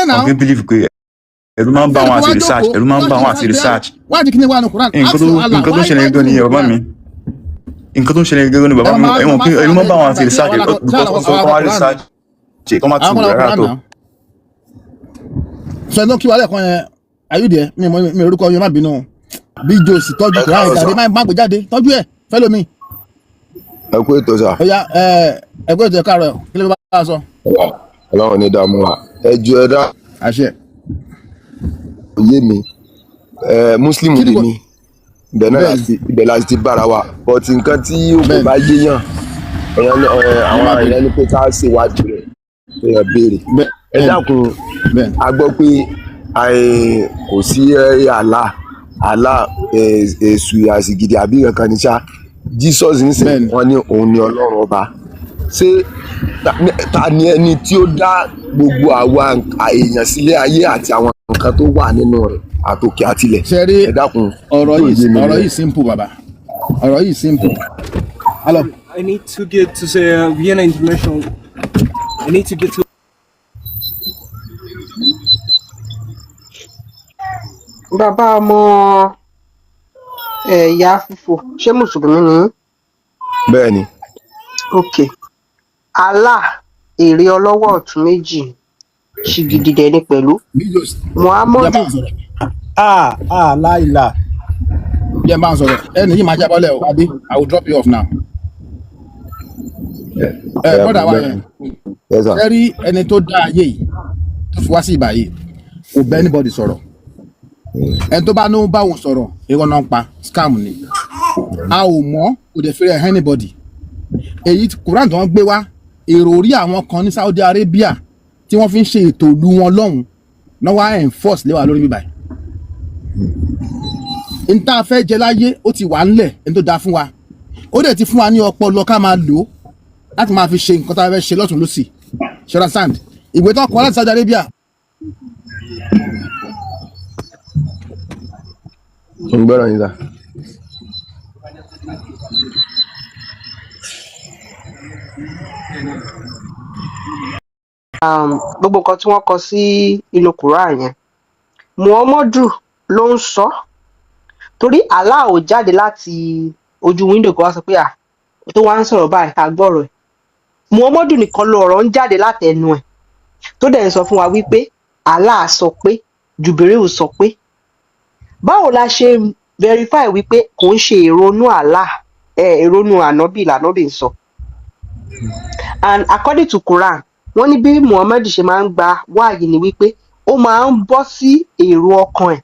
Náà Àwọn kì í believe pé ẹ̀rù máa ń bá wọn àti research, ẹ̀rù máa ń bá wọn àti research. Wájú kí ni wà ní Quran? Nǹkan tó ń ṣẹlẹ̀ gangan ni bàbá mi, nǹkan tó ń ṣẹlẹ̀ gangan ni bàbá mi. Ẹ̀wọ̀n pé ẹ̀rù máa ń bá wọn àti research because wọ́n sọ kọ́ wá research kọ́ máa tù Àwọn rárá Quran tó. náà sọ ẹni tó kí wa lẹ́ẹ̀kan yẹn ayúdẹ mi mọ mi orúkọ yẹn, má bínú. Bí josi tọ́jú Ẹ Quran káàárọ̀ jáde sà. Má gbé jáde, tọ́jú ẹ̀ fẹ́lómi. Ẹ kú ètò sà. Ó yá, ẹ ẹgbẹ́ ètò, ẹ káàárọ̀. Kí ló bá a sọ? Ọlọ́run ní dààmú wa. Ẹ jọ, ẹ dá Àṣẹ. òye mi. Ẹ Muslim Kí ni kò lèmi, ibẹ̀ náà Bẹ́ẹ̀ni. láti ibẹ̀ láti ti bára wa, but nǹkan tí kò bá yéèyàn èèyàn ní ẹ, Ẹ àwọn má bínú. èèyàn ní pé ká ṣèwádìí rẹ̀, èèyàn béèrè. Ẹ dákun, a gbọ́ pé kò sí Allah Allah, èṣù àsìgìdì àbí kankan ní sá Jesus ń sìn. Wọ́n ní òun ni Ọlọ́run ọba. Ṣé ta ni ẹni tí ó dá gbogbo àwa èèyàn sílé ayé àti àwọn nǹkan tó wà nínú rẹ̀, àtòkè àtilẹ̀? Ṣe rí Ẹ dákun, ọ̀rọ̀ tó yìí yé mi ọ̀rọ̀ nìyẹn. yìí simple, bàbá, ọ̀rọ̀ yìí simple. Hello. I need to get to the Vienna International. I need to get to. Bàbá ọmọ ẹ̀yà fífò, ṣé mùsùlùmí ni yín? Bẹ́ẹ̀ ni. Ok, Allah èrè ọlọ́wọ́ ọ̀tún méjì ṣìgìdì dẹ̀ ni pẹ̀lú Bí josi jẹ́ Muhammadu. bá ń sọ̀rọ̀. Ah ah, láìla. Jẹ́ bá ń sọ̀rọ̀. Ẹni yìí máa jábọ́lẹ̀ o. Adé, I will drop you off now. Ẹ Ẹ brother wa bẹ́ẹ̀ yẹn. Yes sir. Ṣe rí ẹni tó dá ayé yìí, tó fi wá sí ìbà yìí, kò bẹ́ anybody sọ̀rọ̀. Ẹni tó bá ní ó bá òun sọ̀rọ̀, irọ́ náà ń pa, scam ni. A ò mọ̀, kò dẹ̀ fẹ́rẹ̀ anybody. Èyí tí Quran tó ń gbé wá, èrò orí àwọn kan ní Saudi Arabia tí wọ́n fi ń ṣe ètò ìlú wọn lọ́hùn náà wá enforce lé wa lórí bíbáyìí. N tá a fẹ́ jẹ láyé, ó ti wà ńlẹ̀. Ẹni tó dáa fún wa, ó dẹ̀ ti fún wa ní ọpọlọ ká máa lò ó láti máa fi ṣe nǹkan tá a fẹ́ ṣe lọ́tún lọ́sì. Ṣe understand? Ìwé tó kọ láti Saudi Arabia. Ń gbọ́dọ̀ yín sà. Gbogbo nǹkan tí wọ́n kọ sí inú Quran yẹn, Muhammadu ló ń sọ, torí Allah ò jáde láti ojú window kó wá sọ pé à tó wá ń sọ̀rọ̀ báyìí ká gbọ́rọ̀ ẹ̀. Muhammadu nìkan ló ọ̀rọ̀ ń jáde látẹnu ẹ̀, tó dẹ̀ ń sọ fún wa wípé Allah sọ pé, Jubril sọ pé. Báwo la ṣe verify wípé kò ń ṣe èrònú Allah, èrònú ànábì lànábì ń sọ? And according to Quran, wọ́n ní bí Muhammad ṣe máa ń gba wáàyí ni wípé ó máa ń bọ́ sí èrò ọkàn ẹ̀.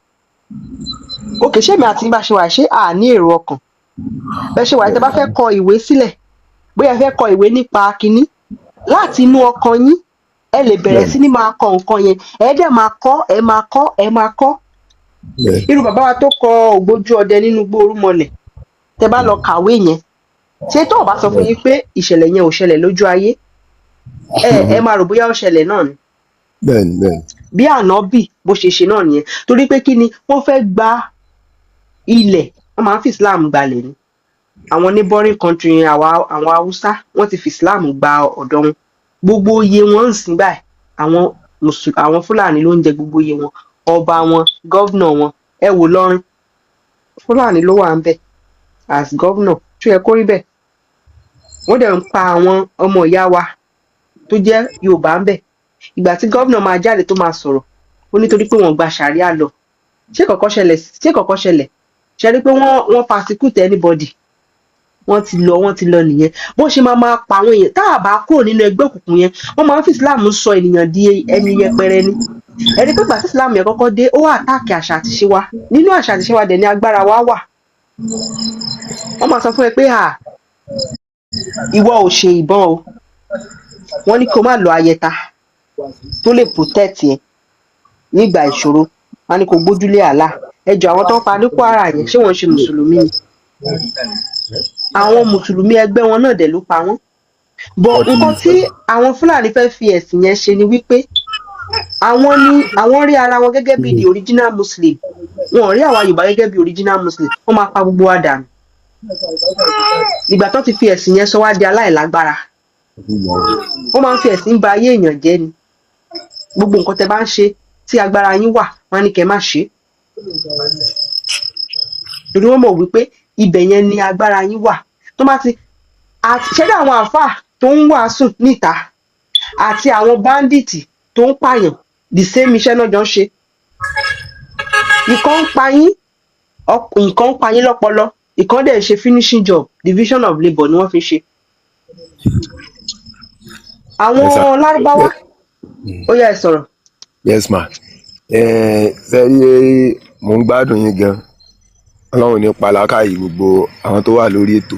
Òkè, ṣé èmi àti yín bá ṣe wà, ṣé à ní èrò ọkàn bẹ́ẹ̀ ṣe wà? Tẹ́ bá fẹ́ kọ ìwé sílẹ̀, bóyá ẹ fẹ́ kọ ìwé nípa kinní, láti inú ọkàn yín ẹ lè bẹ̀rẹ̀ sí ní máa kọ nǹkan yẹn, ẹ dẹ̀ máa kọ, ẹ máa kọ, ẹ máa kọ. Irú bàbá wa tó kọ Ògbójú Ọdẹ nínú Igbó Orúmọlẹ̀, tẹ́ bá lọ kàwé yẹn, ṣé tó o bá sọ fún yín pé ìṣẹ̀lẹ̀ yẹn ò ṣẹlẹ̀ lójú ayé, ẹ máa rò bóyá ó ṣẹlẹ̀ náà ni. Bẹ́ẹ̀ni bẹ́ẹ̀ni. Bí ànábì bó ṣe ṣe náà nìyẹn, torí pé kí ni wọ́n fẹ́ gba ilẹ̀, wọ́n máa ń fi Islam gbalẹ̀ ni. Àwọn neighboring country yẹn, àwọn Haúsá, wọ́n ti fi Islam gba ọ̀dọ̀ wọn. Gbogbo iye wọn ń sìn báyìí, àwọn Fúlàní ló ń jẹ gbogbo iye wọn, ọba wọn, governor wọn. Ẹ wò lọrin, Fúlàní ló wà ń bẹ̀ as governor. Ṣó yẹ kó rí bẹ́ẹ̀? Wọ́n dẹ̀ ń pa àwọn ọmọ ìyá wa tó jẹ́ Yorùbá ń bẹ̀. Ìgbà tí governor máa jáde tó máa sọ̀rọ̀, ó nítorí pé wọ́n gba Sharia lọ. Ṣé kọ̀kọ́ ṣẹlẹ̀? Ṣé kọ̀kọ́ ṣẹlẹ̀? Ṣe rí pé wọ́n persecute anybody, wọ́n ti lọ, wọ́n ti lọ nìyẹn. Bó ṣe máa máa pa àwọn èèyàn tá a bá kúrò nínú ẹgbẹ́ òkùnkùn yẹn, wọ́n máa ń fi Islam sọ ènìyàn di ẹni yẹpẹrẹ ni. Ẹni pé ìgbà tí Islam yẹn kọ́kọ́ dé, ó attack àṣà àti ìṣe wa. Nínú àṣà àti ìṣe wa dẹ̀ ní agbára wa wà. Wọ́n máa sọ fún ẹ pé à ìwọ ò ṣe ìbọn o, wọ́n ní kó má lo ayẹta tó lè protect ẹ nígbà ìṣòro, wọ́n ní kó gbójúlé àlá. Ẹjọ, àwọn tó ń pa ní Kwara yẹn, ṣé wọ́n ń ṣe mùsùlùmí ni? Àwọn mùsùlùmí ẹgbẹ́ wọn náà dẹ̀ ló pa wọ́n bọ̀. Nǹkan tí àwọn Fúlàní fẹ́ fi ẹ̀sìn yẹn ṣe ni wípé àwọn ní àwọn rí ara wọn gẹ́gẹ́ bí the original Muslim, wọn ò rí àwa Yorùbá gẹ́gẹ́ bí original Muslim. Wọ́n máa pa gbogbo wa dànù. Ìgbà tó ti fi ẹ̀sìn yẹn sọ wá di aláìlágbára, wọ́n máa ń fi ẹ̀sìn ba ayé èèyàn jẹ́ ni. Gbogbo nǹkan tẹ́ bá ń ṣe tí agbára yín wà, wọ́n á ní kẹ́ má ṣe é, torí wọ́n mọ̀ wípé ibẹ̀ yẹn ni agbára yín wà. Tó bá ti àti ṣẹ́dá àwọn àáfàá tó ń wàásù níta àti àwọn bandit tó ń pààyàn, the same iṣẹ́ náà jọ ń ṣe. Ìkan ń pa yín, ìkan ń pa yín lọ́pọlọ, ìkan dẹ̀ ń ṣe finishing job. Division of labour ni wọ́n fi ṣe. Àwọn Yes, sir. Lárúbáwá, ó yá, ẹ sọ̀rọ̀. Yes ma. Sẹ́rí, mò ń gbádùn yín gan. Ọlọ́run ní pàlákàyè gbogbo àwọn tó wà lórí ètò.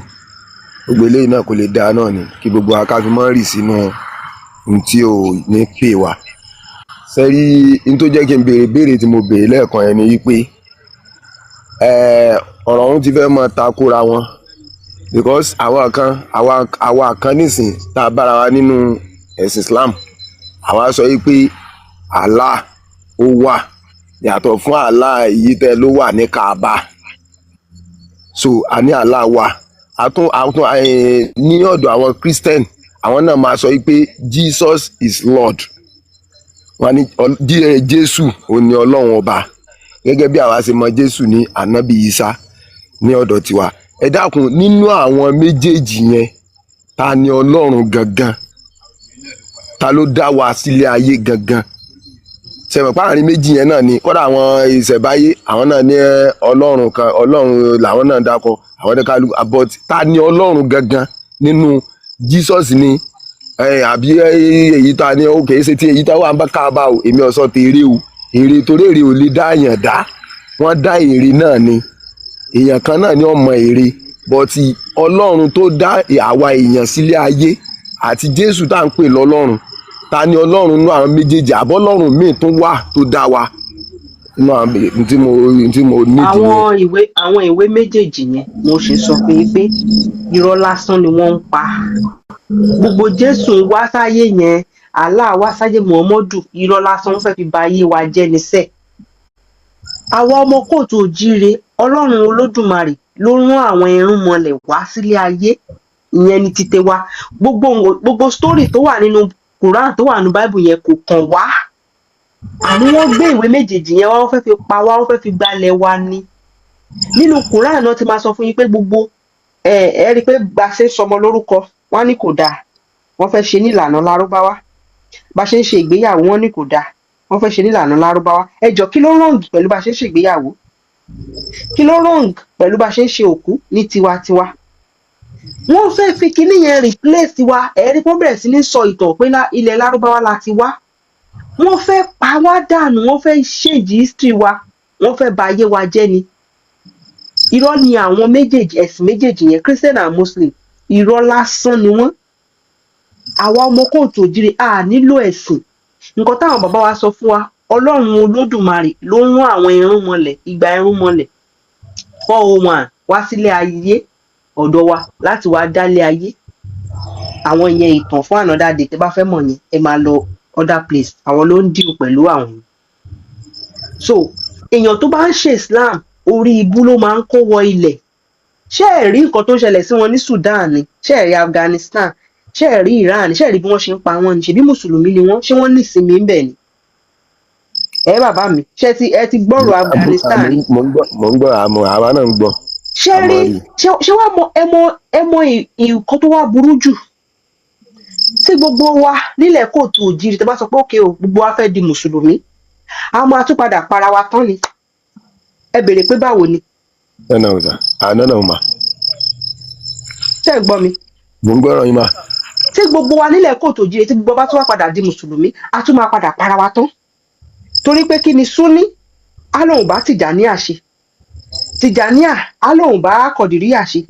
Gbogbo eléyìí náà kò lè dáa náà ni kí gbogbo wa ká fi mọ́ rì sínú ohun tí ò ní pè wá. Sẹ́rí, n tó jẹ́ kí n béèrè béèrè tí mo béèrè lẹ́ẹ̀kan yẹn ni wípé ọ̀rọ̀ ọ̀hún ti fẹ́ máa takora wọn, because àwa kan, àwa kan nísìn tá a bára wa nínú ẹ̀sìn Islam, àwa sọ wípé Allah ó wà, yàtọ̀ fún Allah èyí tẹ́ ló wà ní Kaaba. So a ní Allah wà. A tún ní ọ̀dọ̀ àwọn Christian, àwọn náà máa sọ wípé Jesus is Lord. Wọ́n ní Jésù ò ní Ọlọ́run ọba, gẹ́gẹ́ bí àwa ṣe mọ Jésù ní Ànábì Isa ní ọ̀dọ̀ tiwa. Ẹ dákun, nínú àwọn méjèèjì yẹn, ta ni Ọlọ́run gangan? Ta ló dá wa sílé ayé gangan? Sẹ̀mọ̀ páàrin méjì yẹn náà ni kọ́dà àwọn ìṣẹ̀báyé, àwọn náà ní Ọlọ́run kan, Ọlọ́run làwọn náà dákọ àwọn ní kálukú. But ta ni Ọlọ́run gangan nínú Jesus ni àbí èyí ta ni? Ó kìí ṣe tí èyí tá wà ń bá káàbà o. Èmi ọ̀sọ́ ti eré o, èrè torí èrè ò lè dá èèyàn dá. Wọ́n dá èrè náà ni, èèyàn kan náà ni ọmọ èrè. But Ọlọ́run tó dá àwa èèyàn sílé ayé àti Jésù tá à ń pè lọ́lọ́run, ta ni Ọlọ́run nínú àwọn méjèèjì? Àbọ́lọ́run míì tún wà tó dá wa nínú àwọn tí mo nídìí yẹn? Àwọn ìwé méjèèjì yẹn, mo ṣe sọ fún yín pé irọ́ lásán ni wọ́n ń pa. Gbogbo Jésù ń wá sáyé yẹn, Allah wá sáyé, Muhammadu, irọ́ lásán, wọ́n fẹ́ẹ́ fi ba ayé wa jẹ́ níṣẹ́. Àwa ọmọ kóòtù òjíire, Ọlọ́run Olódùmarè ló rán àwọn irúnmọlẹ̀ wá sílé ayé. Ìyẹn ni títẹ wa. Gbogbo story tó wà nínú Quran, tó wà nínú Bible yẹn, kò kàn wá. Àní wọ́n gbé ìwé méjèèjì yẹn wá, wọ́n fẹ́ fi pa wá, wọ́n fẹ́ fi gbalẹ̀ wa ni. Nínú Quran náà ti máa sọ fún yín pé gbogbo ẹ rí i pé bá ṣe ń sọmọ lórúkọ, wọ́n á ní kò dáa, wọ́n fẹ́ ṣe nílànà Lárúbáwá. Bá ṣe ń ṣe ìgbéyàwó, wọ́n ní kò dáa, wọ́n fẹ́ ṣe nílànà Lárúbáwá. Ẹ jọ, kí ló wrong pẹ̀lú bá ṣe ń ṣe ìgbéyàwó? Kí ló wrong pẹ̀lú bá ṣe ń ṣe òkú ní tiwantiwa? Wọ́n fẹ́ fi kinní yẹn replace wa. Ẹ rí pé wọ́n bẹ̀rẹ̀ sí ní sọ ìtàn pé ilẹ̀ Lárúbáwá la ti wá. Wọ́n fẹ́ pa wá dànù, wọ́n fẹ́ change history wa, wọ́n fẹ́ ba ayé wa jẹ́ ni. Irọ́ ni àwọn méjèèjì, ẹ̀sìn méjèèjì yẹn, Christian and Muslim, irọ́ lásán ni wọ́n. Àwa ọmọ kóòtù òjìrì, a nílò ẹ̀sìn. Nǹkan táwọn bàbá wa sọ fún wa, Ọlọ́run Olódùmarè ló rán àwọn irúnmọlẹ̀, ìgbà irúnmọlẹ̀ 401 wá sílé ayé ọ̀dọ̀ wa láti wá dálé ayé. Àwọn ìyẹn, ìtàn fún another day. Tẹ́ bá fẹ́ mọ̀ yẹn, ẹ máa lọ other place. Àwọn ló ń deal pẹ̀lú àwọn yẹn. So èèyàn tó bá ń ṣe Islam, orí ibú ló máa ń kó wọ ilẹ̀. Ṣé ẹ rí nǹkan tó ń ṣẹlẹ̀ sí wọn ní Sudan ni? Ṣé ẹ rí Afghanistan? Ṣé ẹ rí Iran? Ṣé ẹ rí bí wọ́n ṣe ń pa wọ́n ni? Ṣebí mùsùlùmí ni wọ́n? Ṣé wọ́n ní ìsinmi ń bẹ̀ ni? Ẹ bàbá mi, ṣé ẹ ti gbọ́rọ̀ Afghanistan rí? Mo ń gbọ́, mo ń gbọ́, àmọ́ àwa náà ń gbọ́. Ṣé rí àmọ́ rí. Ṣé wàá mọ, ẹ mọ nǹkan tó wá burú jù tí gbogbo wa nílẹ̀ kóòtù òjìrì, tó bá sọ pé òkè o, gbogbo wa fẹ́ di mùsùlùmí, a máa tún padà para wa tán ni. Ẹ béèrè pé báwo ni? Nánà ọ̀sà àná náà mà. Ṣé ẹ gbọ́ mi? Mo ń gbọ́rọ̀ yín mà. Tí gbogbo wa nílẹ̀ kóòtù òjìrì, tí gbogbo wa bá tún wá padà di mùsùlùmí, a tún máa padà para wa tán. Torí pé kí ni? Súní á lóun bá Tìjàníà ṣe, Tìjàníà á lóun bá Kọ̀dìríyà ṣe,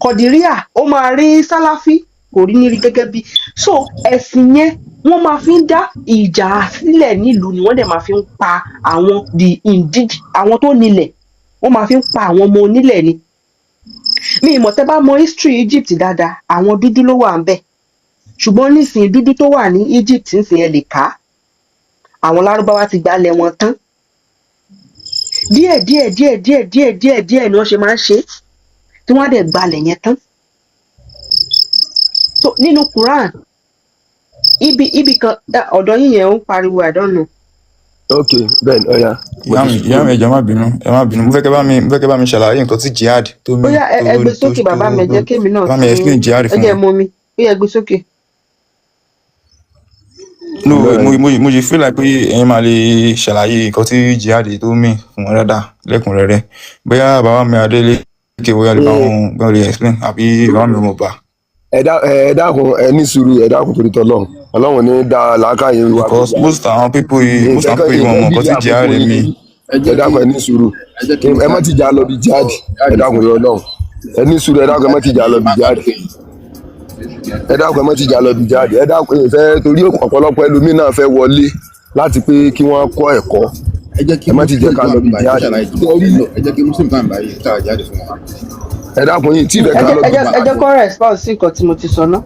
Kọ̀dìríyà ó máa rí Sálàfí, kò rí ní rí gẹ́gẹ́ bí. So ẹ̀sìn yẹn, wọ́n máa fi ń dá ìjà sílẹ̀ nílùú ni. Wọ́n dẹ̀ máa fi ń pa àwọn the indig, àwọn tó nílẹ̀, wọ́n máa fi ń pa àwọn ọmọ onílẹ̀ ni. Mi ìmọ̀, tẹ́ bá mọ history Egypt dáadáa, àwọn dúdú ló wà ń bẹ̀. Ṣùgbọ́n nísìnyí, dúdú tó wà ní Egypt nísìnyí, ẹ lè kà á, àwọn Lárúbáwá ti gbalẹ̀ wọn tán. Díẹ̀ díẹ̀ díẹ̀ díẹ̀ díẹ̀ díẹ̀ díẹ̀ ni wọ́n ṣe máa ń ṣe é, tí wọ́n á dẹ̀ gbalẹ̀ yẹn tán. So nínú Quran, Ibi kan ọ̀dọ̀ yín yẹn ó ń pariwo, I don't know. Ok, bẹ́ẹ̀ ni, ọ̀ya, mo Ìyá ti mi, sùn. ìyá mi, ẹjọ má bínú, ẹ má bínú. Mo fẹ́ kẹ́ bá mi ṣàlàyé nǹkan tí jihad tó Ó mean yá, ẹ tó ẹ gbé tó sókè tó bàbá mi, ẹ tó jẹ́ kémi náà bá mi tún explain jihad ẹ fún jẹ́ wọn. mú mi. Ó yá, ẹ gbé sókè. No, Bẹ́ẹ̀ mo ni. mo ṣe feel like pé ẹ̀yin máa lè ṣàlàyé nǹkan tí jihad tó mean fún wọn dáadáa lẹ́kùnrẹ́rẹ́. Bóyá bàbá mi Adélékè, bóyá lè bá wọn, bóyá lè explain, àbí bàbá mi Ọmọọba. Ẹ dákun, ẹ ní sùúrù, ẹ dákun torí tọlọ́run. Ọlọ́run ní dá làákàyè wa kó Because gbà. most àwọn people yìí, most Ìfẹ́ àwọn people yìí, wọn mọ ìfẹ́ nǹkan bíbí tí jihad àkókò yín mean. Ẹ ẹ jẹ́ kí dákun, ẹ ní sùúrù. Ẹ jẹ́ kí Ẹ má Mr. ti jà lọ bí jihad. Ẹ Jihad dákun fún yọ Ọlọ́run, ẹ ní sùúrù, ẹ dákun, ẹ má ti jà lọ bí jihad. Ẹ dákun, ẹ má ti jà lọ bí jihad. Ẹ dákun, ìfẹ́ torí ọ̀pọ̀lọpọ̀ ẹlòmíín náà fẹ́ wọlé láti pé kí wọ́n kọ́ ẹ̀kọ́. Ẹ jẹ́ kí Ẹ má ti jẹ́ Muslim ká tó lọ wà bí níbàyí kó jihad. ṣàlàyé Ṣé rí? Ẹ jẹ́ kí Muslim tó wà níbàyí ṣàlàyé jihad fún wọn. Ẹ dákun yìí tí ìfẹ́ Ẹ ká jẹ́ lọ ẹ bí jẹ́ ẹ jẹ́ kó response sí nǹkan tí mo ti sọ ná.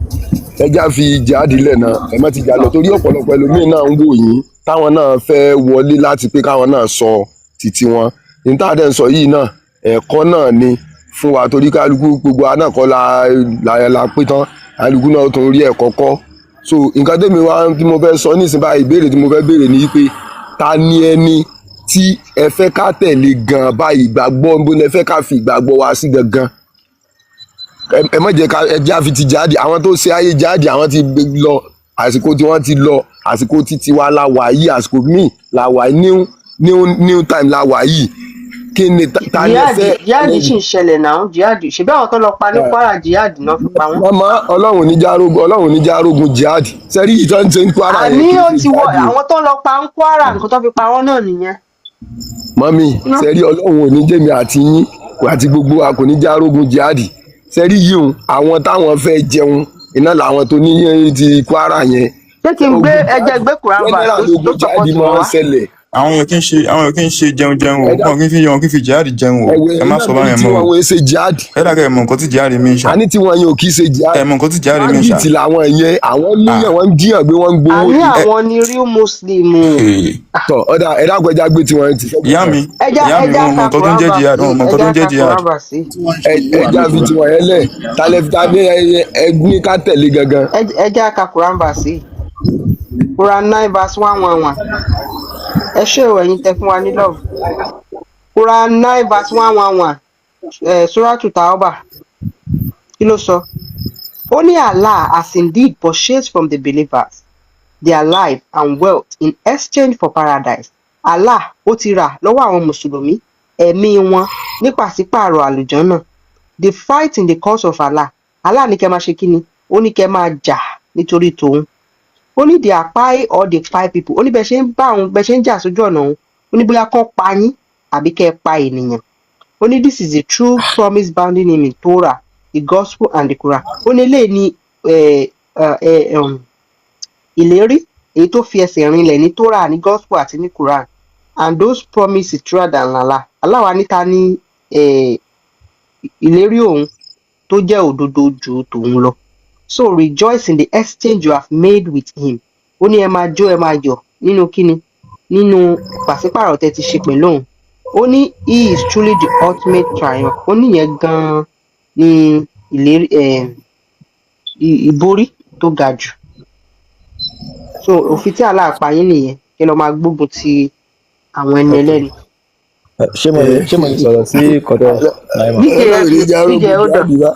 Ẹ já fi jihad lẹ̀ náà, ẹ má ti jà lọ torí ọ̀pọ̀lọpọ̀ ẹlòmíín náà ń wò yín táwọn náà fẹ́ wọlé láti pé káwọn náà sọ títí wọn. Ní tá a dẹ̀ ń sọ yìí náà, ẹ̀kọ́ náà ni fún wa torí kálukú gbogbo wa náà kọ́ la pé tán, kálukú náà tó ń rí ẹ̀kọ́ kọ́. So nǹkan tẹ́mi wá tí mo fẹ́ sọ nísìnyí báyìí, ìbéèrè tí mo fẹ́ béèrè ni pé ta ni ẹni tí ẹ fẹ́ ká tẹ̀lé gan báyìí? Ìgbàgbọ́ níbo ni ẹ fẹ́ ká fi ìgbàgbọ́ wa sí gangan? Ẹ má jẹ́ ká ẹ já fi ti jáde. Àwọn tó ṣe ayé jáde, àwọn ti lọ, àsìkò tí wọ́n ti lọ, àsìkò títí wa la wà yìí, àsìkò míì la wà yìí, new time la wà yìí. Kí ni ta ni ẹ Jihad fẹ́? jihad sì ń ṣẹlẹ̀ náà. Jihad, ṣebí àwọn tó lọ pa ní Kwara, jihad náà fi pa wọ́n. Mama, Ọlọ́run ní járógun, Ọlọ́run ní járógun jihad. Sẹ́rí ìtọ́ ń ṣe ń Kwara yẹn Àní kì í ó ṣe ti wọ jihad o. àwọn tó lọ pa ń Kwara, nǹkan tó fi pa wọ́n náà nìyẹn. Mọ́mí, Ná. sẹ́rí Ọlọ́run ò ní jẹ́mi àti yín àti gbogbo wa kò ní járógun jihad. Sẹ́rí yìí o, àwọn táwọn fẹ́ jẹun iná làwọn tó ní ti Kwara yẹn. Ṣé kí n gbé Ogun ẹjẹ jihad gbé Quran verse general tó ogun tó jihad support wọn máa ń wá? ṣẹlẹ̀. Àwọn èèyàn kì í ṣe jẹun jẹun o. Ẹ dá Wọn kì í fi wọn kì í fi jihad jẹun o. Ẹ̀wẹ̀ Ẹ má iná sọ lórí báyẹn tí mọ́ wọn o. wọ́n ṣe jihad. Ẹ dàgbà, ẹ mọ nǹkan tí jihad mean ṣá. Àní tí wọn yẹn ò kì í ṣe jihad. Ẹ mọ nǹkan tí jihad mean ṣá. Bandit làwọn yẹn, àwọn Ah. múyàn, wọ́n ń jíyàn gbé, wọ́n ń gbowó Àní ni. Ẹ àwọn ni real Muslim o. Hey. Tọ ọ̀dà, ẹ dákun, ẹja gbé tiwọn ti sẹ́gbẹ̀ẹ́ Ìyá kan. mi, Ẹja ìyá mi, ẹja wọn mọ ka nǹkan tó ń Quran jẹ́ verse jihad, wọn mọ nǹkan tó ẹja ń jẹ́ ka jihad. Quran verse. Tí wọ́n ń ṣe Ẹ yìí wà ẹja ní fi Quran. tiwọn yẹn lẹ̀. Talẹ ta ní ẹ ní ká tẹ̀lé gangan? Ẹja ka Quran verse, Quran 9 verse 111. Ẹ ṣé o, ẹ̀yin tẹ́ fún wa ní love. Quran 9 verse 111, Suratu Tauba. Kí ló sọ? Ó ní, "Allah has indeed purchased from the believers their life and wealth in exchange for paradise." Allah ó ti rà lọ́wọ́ àwọn mùsùlùmí ẹ̀mí wọn ní pàṣípààrọ̀ àlùjànnà. The fight in the cause of Allah. Allah ní kẹ́ máa ṣe kíni? Ó ní kẹ́ máa jà nítorí tòun. Ó ní they are kpai or they kpai people. Ó ní bẹ́ẹ̀ ṣe ń bá òun, bẹ́ẹ̀ ṣe ń jà sójú ọ̀nà òun, ó ní bóyá kán pa yín àbí kẹ́ ẹ pa ènìyàn. Ó ní this is the true promise bounding him in Torah, the Gospel and the Quran. Ó ní eléyìí ní ìlérí èyí tó fi ẹsẹ̀ rinlẹ̀ ní Torah, ní Gospel àti ní Quran, and those promises truer than Allah. Allah wa níta ní ìlérí òun tó jẹ́ òdodo ju tòun lọ. So rejoice in the exchange you have made with him. Ó ní ẹ máa jó, ẹ máa yọ̀ nínú kíni? Nínú pàṣípààrọ̀ tẹ́ ti ṣe pẹ̀lú òun. Ó ní he is truly the ultimate triumph. Ó ní ìyẹn gan-an ní ìlérí ìborí tó ga jù. So òfin tí Allah pa yín nìyẹn, kí lọ máa gbógun ti àwọn ẹni ẹlẹ́ni. Ṣé mo lè sọ̀rọ̀ sí kọ́tẹ́ Naima? DJ Ọlọ́run ní jẹ́ DJ arógun hold on. jihad bá.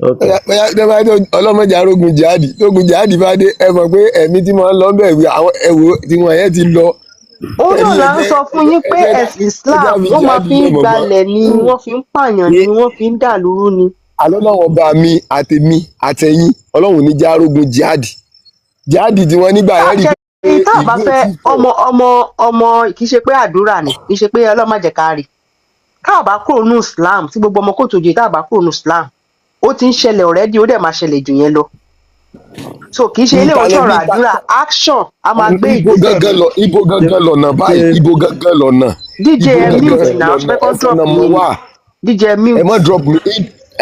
Ok. Bóyá tẹ́ bá dé, ọlọ́mọdé arógun jihad. Tógun jihad bá dé, ẹ mọ̀ pé ẹ̀mí tí wọ́n lọ bẹ̀ wí, àwọn ẹ̀wò tí wọ́n yẹn ti lọ. Òun náà Ẹ̀mí là ń ẹ̀jẹ̀ sọ fún yín pé ẹ̀jẹ̀ ẹ̀sìn ẹ̀jẹ̀ Islam fi wọ́n máa jihad fi ń lẹ̀ mọ̀mọ́. gbalẹ̀ ni, wọ́n fi ń pààyàn ni, wọ́n fi ń dàlúrú ni. Alọ́lọ́wọ́n bá mi àtèmi àtẹ̀yìn, Ọlọ́run ní jẹ́ arógun jihad. Jihad tí wọ́n nígbà yẹn rí Ṣe pé tá a bá ìlú ò fẹ́ tí tọ̀. ọmọ kì í ṣe pé àdúrà ni, kì í ṣe pé Ọlọ́run má jẹ́ ká rí, tá a bá kúrò nù Islam, tí gbogbo ọmọ kóòtù òjò, tá a bá kúrò nù Islam, ó ti ń ṣẹlẹ̀ already, ó dẹ̀ máa ṣẹlẹ̀ jù yẹn lọ. So kì í ṣe ilé Ìtàlẹ̀ ìwọ̀n bí ọ̀rọ̀ àdúrà, action, a máa gbé Ibo ìgbésẹ̀ gangan ni. lọ, ibo gangan lọ̀nà báyìí? Ibo gangan lọ̀nà? DJ, Ibo ẹ mute gangan now. lọ̀nà? Ṣe Ẹ kọ́ drop fọ̀nà mọ̀ yín ni? wá. DJ, Ẹ mute. má drop mi.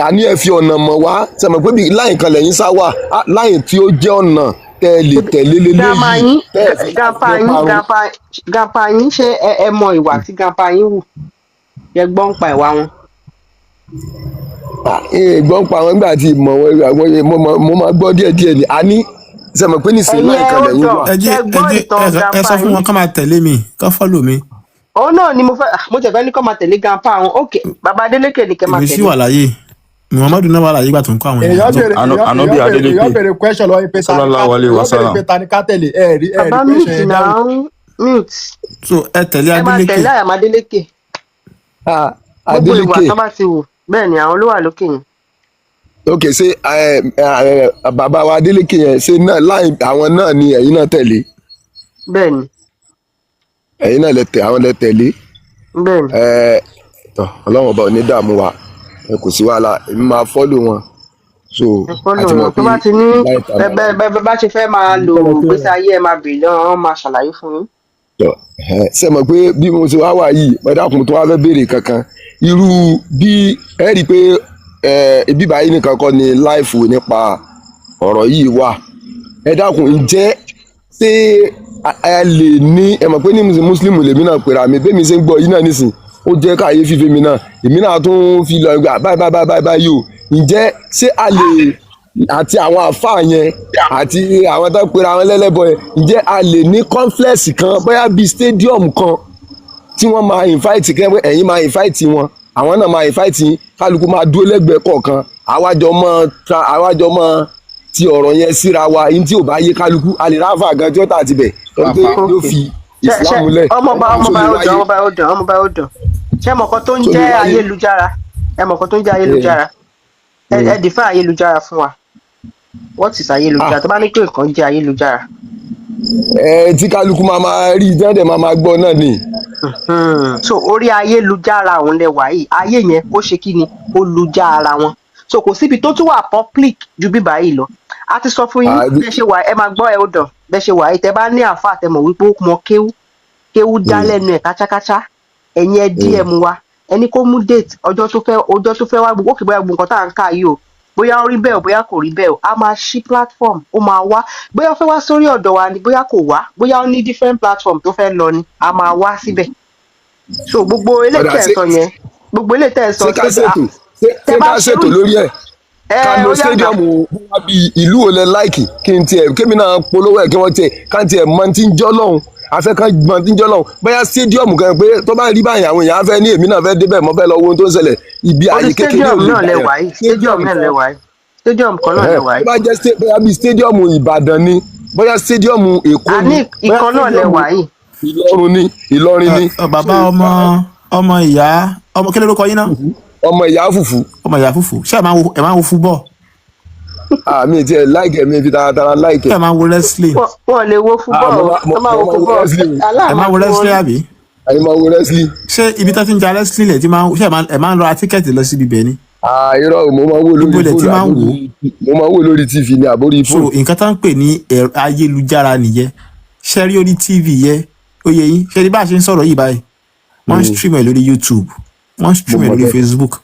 Àní ẹ fi ọ̀nà mọ̀ wá. Sẹ̀mọ̀ pé bí láyìn kan lẹ́yìn sá wà á, láyìn tí ó jẹ́ ọ̀nà tẹ́ ẹ lè tẹ̀lé Grandma leléyìí yín, tẹ́ ẹ fi grandpa ní yín, parun. Grandpa yín, ṣé ẹ mọ ìwà tí grandpa yín hù? Yẹ gbọ́n pa ìwà wọn. Gbọ́n pa àwọn nígbà tí ìmọ̀ wọn, àwọn mo máa gbọ́ díẹ̀ díẹ̀ ni. Àní Ṣe mọ̀ pé nísìnyí Ẹ̀yin láì ẹ kan ó lẹ́yìn dàn. wà. Ẹ Ṣe jẹ́ ẹ gbọ́ jẹ́ ìtàn ẹ sọ ẹ grandpa sọ fún yín? wọn ká máa tẹ̀lé mi, ká follow mi. Òun náà ni mo fẹ́, mo tẹ̀ fẹ́ ní kó máa tẹ̀lé grandpa àwọn. Ok, bàbá Adélékè ni kẹ́ máa Èmi sì tẹ̀lé. wà láyé. Muhammadu náà wà láyé ìgbà tó ń kọ́ àwọn èèyàn. Èèyàn So béèrè Ano- èèyàn Anobi èèyàn béèrè èèyàn Adeleke béèrè question lọ́wọ́ yín pé ta ni ká sallallahu alaihi èèyàn béèrè wasallam. pé ta ni ká tẹ̀lé, ẹ rí ẹ rí Bàbá question mute yẹn dáhùn. náà, mute. so ẹ tẹ̀lé Ẹ máa Adeleke. tẹ̀lé àyàmọ́ Adélékè. Ah, Gbogbo ìwà Adeleke. tó bá ti wù bẹ́ẹ̀ ni àwọn ló wà lókè yẹn. Ok, ṣé ẹ, ẹ, ẹ, bàbá wa Adeleke yẹn, ṣé náà láì àwọn náà ni ẹ̀yin náà tẹ̀lé? Bẹ́ẹ̀ ni. Ẹ̀yin náà lẹ tẹ̀, àwọn lẹ tẹ̀lé. Bẹ́ẹ̀ ni. Ẹ tọ, Ọlọ́run ọba ò ní dààmú wa, ẹ kò sí wàhálà, èmi máa fọ́lù wọn. So Ẹ a follow ti mọ̀ wọn. pé Tó bá ti ní láì ta bẹ máa bẹ bẹ bá ṣe fẹ́ máa lo ìgbésí ayé, ẹ máa bèèrè lọ́wọ́ wọn, máa ṣàlàyé fún yín. tọ ẹ ṣe mọ̀ pé bí mo ṣe wá wà yìí, mo dákun tó wá fẹ́ béèrè kankan irú bí ẹ rí i pé ẹ ibi báyìí nìkan kọ́ ni láìfò nípa ọ̀rọ̀ yìí wà. Ẹ dákun, ǹjẹ́ ṣé ẹ lè ní ẹ mọ̀ pé ní mùsùlùmí lèmi náà pèrè àmì bẹ́ẹ̀ mi ṣe ń gbọ́ yìí náà nísìn, ó jẹ́ káyéfì fèmí náà, èmi náà tún fi lọ gbà báyìí báyìí báyìí báyìí o. Ǹjẹ́ ṣé a lè àti àwọn àfáà yẹn àti àwọn tó ń pera àwọn lẹ́lẹ́bọ yẹn, ǹjẹ́ a lè ní complex kan bóyá bíi stadium kan tí wọ́n máa invite kẹ́ ẹ̀yin máa invite wọn, àwọn náà máa invite yín, kálukú máa dúró lẹ́gbẹ̀ẹ́ kọ̀ọ̀kan, àwájọ mọ́ ta àwájọ mọ́ ti ọ̀rọ̀ yẹn síra wa, yín tí ò bá yé kálukú, a lè ráfà gan tí ó tà tibẹ̀ tó pé Àfà. yóò Ok. fi Ṣe ṣe ìsìlámù lẹ̀ ọmọọba tó ọmọọba lè ó dàn, wáyé ọmọọba ó dàn, ọmọọba ó dàn. Ṣé ẹ mọ̀ nǹkan tó ń tó lè jẹ́ wáyé. ayélujára? Ẹ mọ̀ nǹkan tó ń jẹ́ ayélujára? Ẹ ẹ define ayélujára fún wa. What is ayélujára? Ah, Tó bá ní pé nǹkan jẹ́ ayélujára. ẹ tí kálukú máa máa rí jẹ́ndẹ̀ máa máa gbọ́ náà ni. So orí ayélujára òun lẹ wà yìí, ayé yẹn ó ṣe kí ni, ó lu já ara wọn. So kò síbi tó tún wà public ju bíbá yìí lọ. A ti sọ fún yín Àbí- bẹ́ẹ̀ ṣe wà, ẹ máa gbọ́, ẹ ó dàn bẹ́ẹ̀ ṣe wà yìí. Tẹ bá ní àáfàá tẹ mọ̀ wípé ó mọ kéwú kéwú dá lẹ́nu ẹ̀ káchákáchá, ẹ̀yin ẹ DM wa, ẹni kó mú date ọjọ́ tó fẹ́, ọjọ́ tó fẹ́ wá gbogbo òkè, bóyá gbogbo nǹkan tá à ń kà yìí o, bóyá ó rí bẹ́ẹ̀ o, bóyá kò rí bẹ́ẹ̀ o, a máa ṣí platform, ó máa wá, bóyá ó fẹ́ wá sórí ọ̀dọ̀ wa ni, bóyá kò wá, bóyá ó ní different platform tó fẹ́ lọ ni, a máa wá síbẹ̀. So gbogbo eléyìí Ọ̀dà tẹ̀ ń ṣé sọ yẹn, gbogbo eléyìí tẹ̀ ń sọ ṣé ká ṣé ṣètò ṣé tẹ ṣé bá ká ṣerú ṣètò lórí ẹ̀ ẹ ká ó lo yá nà stadium bóyá bíi ìlú wo lẹ láìkì, kí n tiẹ̀ kémi náà polówó ẹ̀, kí wọ́n tiẹ̀ ká tiẹ̀ mọ tí ń jọ́ lọ́hùn, afẹ́ ká mọ tí ń jọ́ lọ́hùn, bóyá stadium kan pé tó bá rí báyìí àwọn èèyàn á fẹ́ ní èmi náà fẹ́ débẹ̀, mọ́ fẹ́ lọ wo ohun tó ń ṣẹlẹ̀ ibi orí àyè kékeré stadium ò lè náà gbà lẹ yàn wà yìí, stadium stadium náà lẹ kan wà yìí, stadium kan náà lẹ wà tó yìí. bá jẹ́ bóyá bíi stadium Ìbàdàn ni, bóyá stadium Èkó Àní ni, bóyá ìkan náà lẹ stadium wà yìí. Ìlọrin ni, Ìlọrin ni. Bàbá ọmọ ọmọ ìyá ọmọ kí lórúkọ yín náà? Ọmọ ìyá fùfú. Ọmọ ìyá fùfú. Ṣé ẹ máa ń wo, ẹ máa ń wo football? Àmì tiẹ̀ láìkẹ̀ mi fi taratara Ṣé láìkẹ̀. ẹ máa ń wo wrestling? Wọn lè wo Ah, football mo o, máa mo tó máa wo mo máa wo football wrestling o. Ẹ aláàmà máa ń wo tí wọ́n wrestling rí. àbí? Àyè máa wo wrestling. Ṣé ibi tó ti ń ja wrestling lẹ̀ tí máa ń ṣé ẹ máa ń lọ ra tíkẹ́ẹ̀tì lọ síbi ibẹ̀ ni? Ah, irọ́ o, mo máa ń wò Ibo lórí lẹ̀ tí fóònù máa ń wò ó? àbórí mo máa ń wò lórí TV ni àbórí So fóònù. nǹkan tó ń pè ní ẹ̀rọ ayélujára nìyẹn. Ṣé rí orí TV yẹ? Ó yẹ yín. Ṣé rí bá a ṣe ń sọ̀rọ̀ yìí báyìí? Wọ́n ń stream ẹ̀ lórí YouTube, wọ́n ń Mo stream ẹ̀ mọ̀ lórí bẹ́ẹ̀. Facebook,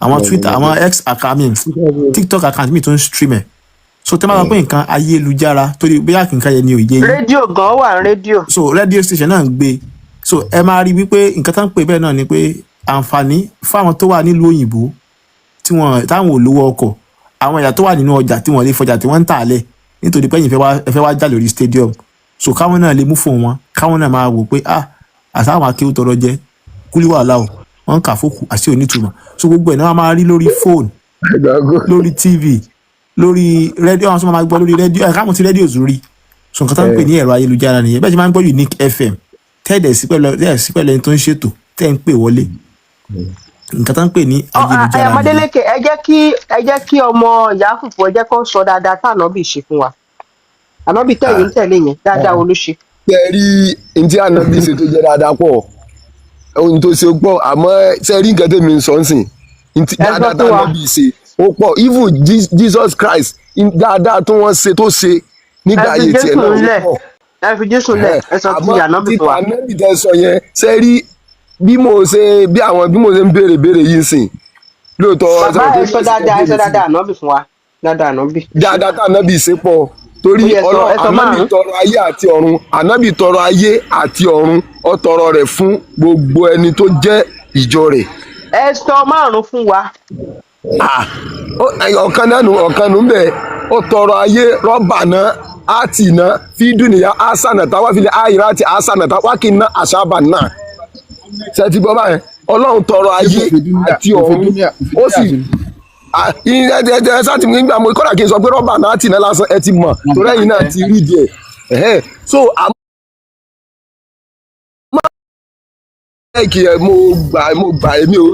àwọn Mo Twitter, mọ̀ àwọn bẹ́ẹ̀. X account, I mean, TikTok account mi tó ń stream ẹ̀. So tẹ́ máa sọ pé nǹkan ayélujára torí bóyá nǹkan yẹn ni ò yé yín. Rédíò gan wà ní rédíò. So radio station náà ń gbé. So ẹ máa rí wípé nǹkan tó ń pè bẹ́ẹ̀ náà ni pé àǹfààní fáwọn tó wà nílùú òyìnbó tí wọn táwọn ò lówó ọkọ̀, àwọn ẹ̀yà tó wà nínú ọjà tí wọ́n lè fọjà tí wọ́n ń tà lẹ̀ nítorí pé ẹ̀yin fẹ́ wá, ẹ fẹ́ wá jà lórí stadium. So káwọn náà lè mú fóun wọn, káwọn náà máa wò pé ah, àṣà àwọn akéwù tọrọ jẹ kúlí wàhálà o, wọ́n ń kà fókù àti onítùmọ̀. So gbogbo ẹ̀ náà wọ́n máa rí lórí fóònù, Gbàgbọ́. lórí TV, lórí rédíò, àwọn tó máa gbọ́ lórí rédíò ẹ̀ káwọn ti rédíò tún rí. So nǹkan tó ń pè ní ẹ̀rọ ayélujára nìyẹn. Bẹ́ẹ̀ ṣe máa ń gbọ́ Unique FM tẹ́ẹ̀dẹ̀ sí pẹ̀lú, tẹ́ẹ̀dẹ̀ sí pẹ̀lú ẹni tó ń ṣètò tẹ́ẹ̀ ń pè wọlé, nǹkan tó ń pè ní ayélujára nìyẹn. Ọmọdélékè, ẹ jẹ́ kí ọmọ ìyá fùfú, ẹ jẹ́ kó sọ dáadáa tá ànábì ṣe fún wa. Ànábì tẹ̀yìn ń tẹ̀lé yẹn, dáadáa wo ló ṣe? Ṣé ẹ rí n tí ànábì ṣe tó jẹ́ dáadáa pọ̀, ohun tó ṣe pọ̀, àmọ́ ṣé ẹ rí nǹkan tèmi ń sọ ń sìn n tí Ẹ sọ dáadáa tá fún wa. ànábì ṣe ó pọ̀, even Jesus Christ dáadáa tó wọ́n ṣe tó ṣe Ẹ nígbà fi ayé tiẹ̀ Jésù náà ó ńlẹ̀, pọ̀. ẹ fi Jésù ńlẹ̀, ẹ sọ ti Àmọ́ ànábì títa fún wa. ànábì tẹ sọ yẹn, ṣé rí bí mo ṣe bí àwọn bí mo ṣe ń béèrè béèrè yìí sìn lóòótọ́ ẹ Bàbá sọ pé ẹ sọ dáadáa, ẹ sọ dáadáa ànábì fún wa, dáadáa ànábì. Dáadáa tá ànábì ṣe pọ̀ torí Ó yẹ sọ, Ọlọ́run ẹ sọ ànábì márùn-ún. tọrọ ayé àti ọ̀run, ànábì tọrọ ayé àti ọ̀run, ó tọrọ rẹ̀ fún gbogbo ẹni tó jẹ́ ìjọ rẹ̀. Ẹ sọ márùn-ún fún wa. Ah, ọ̀kan náà nù, ọ̀kan nù bẹ́ẹ̀, ó tọrọ ayé rọ́bà náà. Atina fi dunya hasanata wa fil akhirati hasanata wa qina azaban nar. Ṣe ti gbọ́ báyẹn? Ọlọ́run tọrọ ayé àti ọ̀run, ó sì ẹ sáà ti nígbà mo kọ́dà kí n sọ pé rọ́bà náà tì náà lásán, ẹ ti mọ̀ torí ẹ̀yin náà ti rí díẹ̀. So àmọ́ kí ẹ mo gbà èmi ò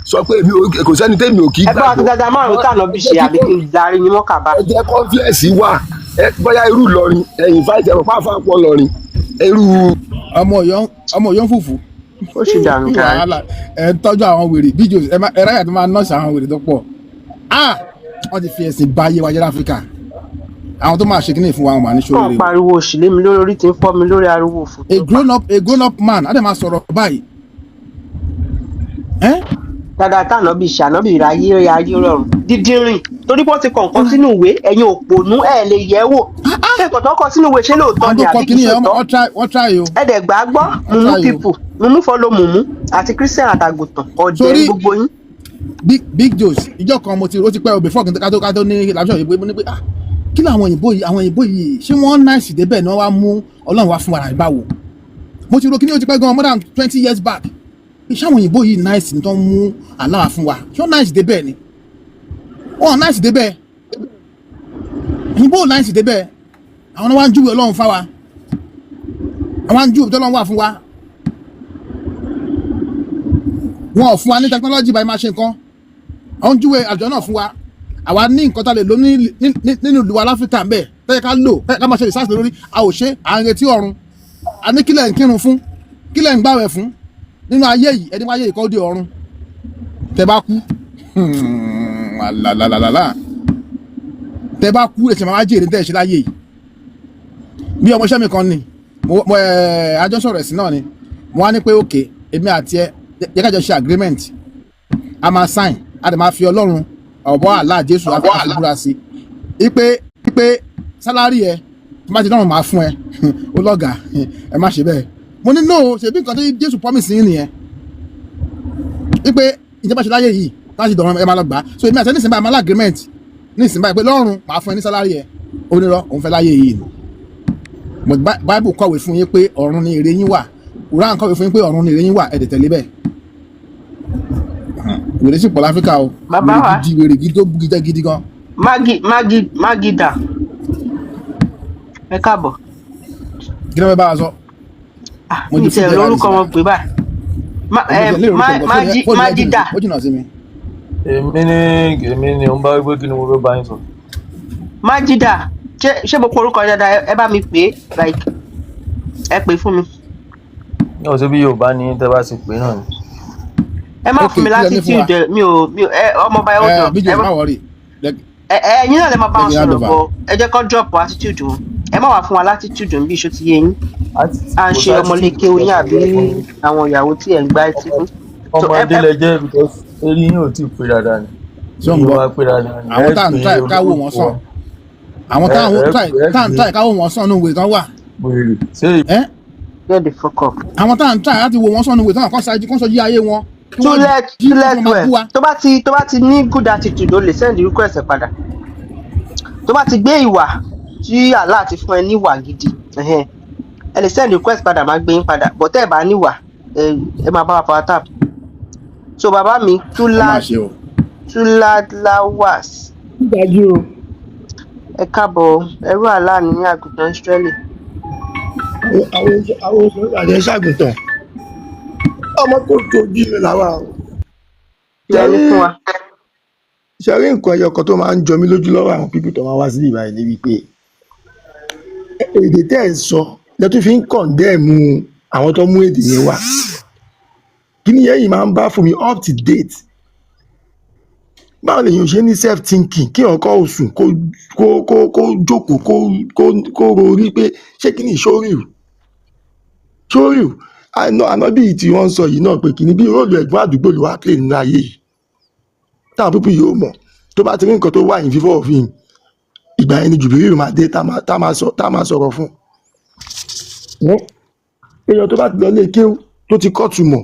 sọ pé èmi ò kò sẹ́ni tẹ́mi ò kí Ẹ bá wa ti gbàgbọ́. dáadáa márùn tànà bí ṣe àbí kí n darí yín mọ́ kàbá. Ẹ jẹ́ confidence wà. Ẹ bóyá irú Ìlọrin, ẹ̀yìn fáìtì ẹ̀rọ pàápàá pọ̀ lọrin irú. Ọmọ Ọ̀yọ́, ọmọ Ọ̀yọ́ ń fùfú. Ó ṣì dànù kárí. Wàhálà ẹ ń tọ́jú àwọn wèrè bíjò ẹ ẹ ráyà tó máa nọ́ọ̀sì àwọn wèrè tó pọ̀. Ah, wọ́n ti fi ẹ̀sìn ba ayé wa jẹ́ láfíríkà. Àwọn tó máa ṣe kíní fún wa, wọn máa ní Kàn sóríire o. pariwo òṣì lé mi lórí, orí tí ń fọ́ mi lórí ariwo òfò A tó pa. grown up man á dẹ̀ máa sọ̀rọ̀ báyìí ẹ́. Dáadáa tànà bí ṣe ànábì ráyé ayé rọrùn dídírìn torí pé wọ́n ti kọ nǹkan sínú ìwé. Ẹ̀yin òpònú, ẹ̀ lè yẹ̀ wò ṣé nǹkan tó kọ sínú ìwé, ṣé lóòótọ́ Àwọn ni tó kọ àbí kì kíní í yẹn, ṣòótọ́? wọ́n try o. Ẹ dẹ̀ gbà á gbọ́. Wọ́n Mumu try o. people, mumu follow mumu àti Christian àtàgùtàn ọ̀dẹ̀ Sórí gbogbo yín. Big Big Joes, ìjọ kan mo ti ó ti pẹ́ o, before kí n kátó ní làbísọ̀ yìí, pé mo ní pé, ah, kí làwọn òyìnbó yìí, àwọn òyìnbó yìí, ṣé wọ́n nice débẹ̀ ni wọ́n wá mú Ọlọ́run wá fún wa rà báwo? Mo ti ro kíní, ó ti pẹ́ gan, more than 20 years back. Ṣé àwọn òyìnbó yìí nice ni tó ń mú Allah wá fún wa? Ṣé wọ́n nice débẹ̀ ni? Wọ́n nice débẹ̀. Òyìnbó ò nice débẹ̀. Àwọn náà wá ń júwe Ọlọ́run fáwa, àwọn ń júwe tọ́lọ́run wà fún wa. Wọn ò fún wa ní technology báyìí máa ṣe nǹkan. Àwọn ń júwe àjọ náà fún wa. Àwa ní nǹkan tá a lè lò nínú ìlú wa láfíríkà ńbẹ tẹ́yẹ ká lò, tẹ́yẹ ká máa ṣe research lórí. A ò ṣe, à ń retí ọ̀run. A ní kílẹ̀ ń kírun fún, kílẹ̀ ń gbàwẹ̀ fún nínú ayé yìí? Ẹni wáyé ìkọ́ dé ọ̀run, tẹ́ bá kú, alalalalala, tẹ́ bá kú, ẹ̀sìn máa jèrè tẹ́ ẹ̀ ṣe láyé yìí. Bí ọmọọṣẹ́ mi kan ni mo ẹ̀ àjọ sọ̀rọ̀ ẹ̀sìn náà ni, mo wá ní pé òkè, èmi àti ẹ yẹ ká jọ ṣe agreement, a máa sign, a dẹ̀ máa fi Ọlọ́run ọ̀bọ àlá Jésù àfi búra sí ipe salary ẹ tí bá ti dánwò máa fún ẹ. Ó lọ́gàá, ẹ má ṣe bẹ́ẹ̀. Mo ní no, ṣèbí nǹkan tó Jésù promise yín nìyẹn, ipe ìjọba ṣe láyé yìí láti dọ̀rọ̀ ẹ máa lọ gbà á. So èmi àti ẹ nísìnyí báyìí, máa lá agreement nísìnyí báyìí pé lọ́run máa fún ẹ ní salary ẹ. Ó nírọ́, òun fẹ́ láyé yìí ni. But Bible kọ̀wé fún yín pé ọ̀run ni èrè yín wà. Quran kọ̀wé fún yín pé ọ̀run ni èrè yín wà. Ẹ̀ dẹ̀ tẹ̀lé bẹ́ẹ̀. Wèrè sì pọ̀ láfíríkà o. Bàbá Wèrè wa. gidi, wèrè gidi tó gidi gidi gan. Magi Magi Magida, ẹ káàbọ̀. Kí ló fẹ́ bá wa sọ? Ah, Mo mi ti tiẹ̀ fìdí ẹ̀ lórúkọ rálẹ̀. wọn pè báyìí. Mo ti lérò Magi fóònù ẹ̀ Magida. ó jìnnà sí mi. Èmi ni ó ń bá wípé kí ni mo fẹ́ bá yín sọ. Magida, ṣé mo kọ orúkọ dáadáa? Ẹ bá mi pè é, like ẹ pè fún mi. Ní ọ̀sẹ̀ bí Yorùbá ní tẹ́ bá ti pè náà ni. Ẹ má Ok, fún mi kí lẹ ní fún wa? latitude. Mi ò ẹ ọmọọba ẹ ó Ẹ dàn bíjò ẹ má worry. ẹ ẹ ẹ̀yin náà lè máa bá wọn Let me hand sọ̀rọ̀ over. bọ̀. Ẹ jẹ́ kó drop attitude wọn. Ẹ má wàá fún wa latitude bí iṣu ti yé yín. À ń ṣe ọmọléke oyin àbí àwọn ìyàwó tí ẹ̀ ń gbá etí fún. So, Ọmọdé lẹ jẹ́ because eré yín ò tí ì pé dáadáa ni. Ṣé ò ń Eyín gbọ́? wa pé dáadáa ni. Àwọn Ẹ tá à ń pé try káwó wọn sàn, àwọn tá à ń try tá à ń try káwó wọn sàn nínú ìwé tán wà. Wèrè ṣé Ẹ Get the fuck up. Àwọn tá à ń try láti wo wọn sàn nínú ìwé tán wà, kán ṣáájú kán sọ yí ayé wọn kí wọ́n Túlẹ̀ jí kí túlẹ̀ wọ́n máa bú wa. Twelve, tó bá ti ní good attitude, o lè send request ẹ padà. Tó bá ti gbé ìwà tí Allah ti fún ẹ níwà gidi, ẹhẹn, ẹ lè send request padà, máa gbé yín padà. But tẹ́ ẹ bá níwà, ẹ máa bá wa power tap. So bàbá mi Ó túlá máa ṣe o. Túládláwàs. Dájú o. Ẹ káàbọ̀, ẹrú Allah ní àgùntàn Israeli. Àwọn àjẹ ṣàgùntàn ọmọ tó tójú mi làwà o. Kí lẹ ní fún wa? Ṣe rí nǹkan ẹyọ kan tó máa ń jọ mí lójú lọ́wọ́ àwọn people tó máa wá sí ìbáyìí ní wípé èdè tẹ́ ẹ̀ ń sọ lẹ́tún fi ń condemn àwọn tó mú èdè yẹn wá. Kí ni yẹn yìí máa ń bá fún mi up to date? Báwo lèèyàn ṣe ní self thinking kí ọkọ òsùn kó jókòó kó rorí pé ṣé kí ni ìṣórí sórí àná ànábì tí wọ́n ń sọ yìí náà pé kí ni bí role ẹ̀gbọ́n àdúgbò ló wá play nínú ayé yìí táwọn people yóò mọ̀? Tó bá ti rí nǹkan tó wà in favour of him, ìgbà yẹn ni Jùbìrì máa dé tá máa sọ̀rọ̀ fún un. Èèyàn tó bá ti lọ lé kéwú, tó ti kọ́tù mọ̀,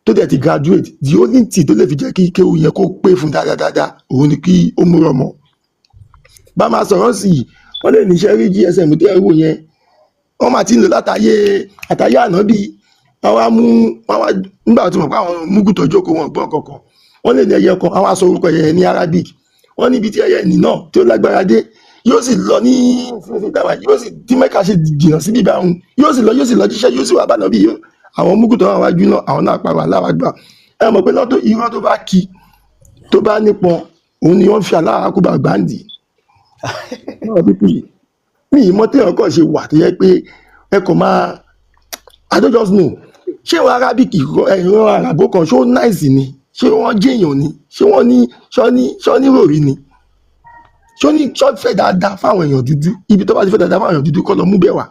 tó dẹ̀ ti graduate, the only thing tó lè fi jẹ́ kí kéwú yẹn kó pé fún dáadáa, òun ni kí ó múra mọ́ bá máa sọ̀rọ̀ sí i. Wọ́n lè níṣẹ́ rí GSM tẹ́ ẹ wò yẹn, wọ́n máa ti ń lò látàyè àtàyè ànábì. Wọ́n wá mú wọ́n wá nígbà tí wọ́n pa àwọn mugu tó jókòó, wọn gbọ́n kankan. Wọ́n lè ní ẹyẹ kan, àwọn aṣọ orúkọ ẹyẹ ní Arabic. Wọ́n níbi tí ẹyẹ nì náà tí ó lágbára dé, yóò sì lọ ní ìsinsìnyí táwa, yóò sì tí Mẹ́ka ṣe jìnnà síbí bá òun, yóò sì lọ jíṣẹ́, yóò sì wá bá nàbí. Àwọn mugu tó wà wájú náà, àwọn náà pariwo aláwa gbà. Ẹ mọ̀ pé lọ́tọ̀ irọ́ tó bá ki tó bá nípọn, òun ni wọ́n fi aláàkúbà gbáǹdì náà pípì yìí. Mi ì mọ̀ téèyàn kàn ṣe wà tó yẹ pé ẹ kàn máa, I don't just know. Ṣé wọn Arabic, ẹ̀rọ àràbò kan, ṣó nice ni? Ṣé wọ́n jẹ́yàn ni? Ṣé wọ́n ní ṣọ́ ní ròrí ni? Ṣó ní ṣọ́ fẹ́ dáadáa fáwọn èèyàn dúdú? Ibi tó bá ti fẹ́ dáadáa fáwọn èèyàn dúdú, kọ́ lọ mú bẹ̀ wá,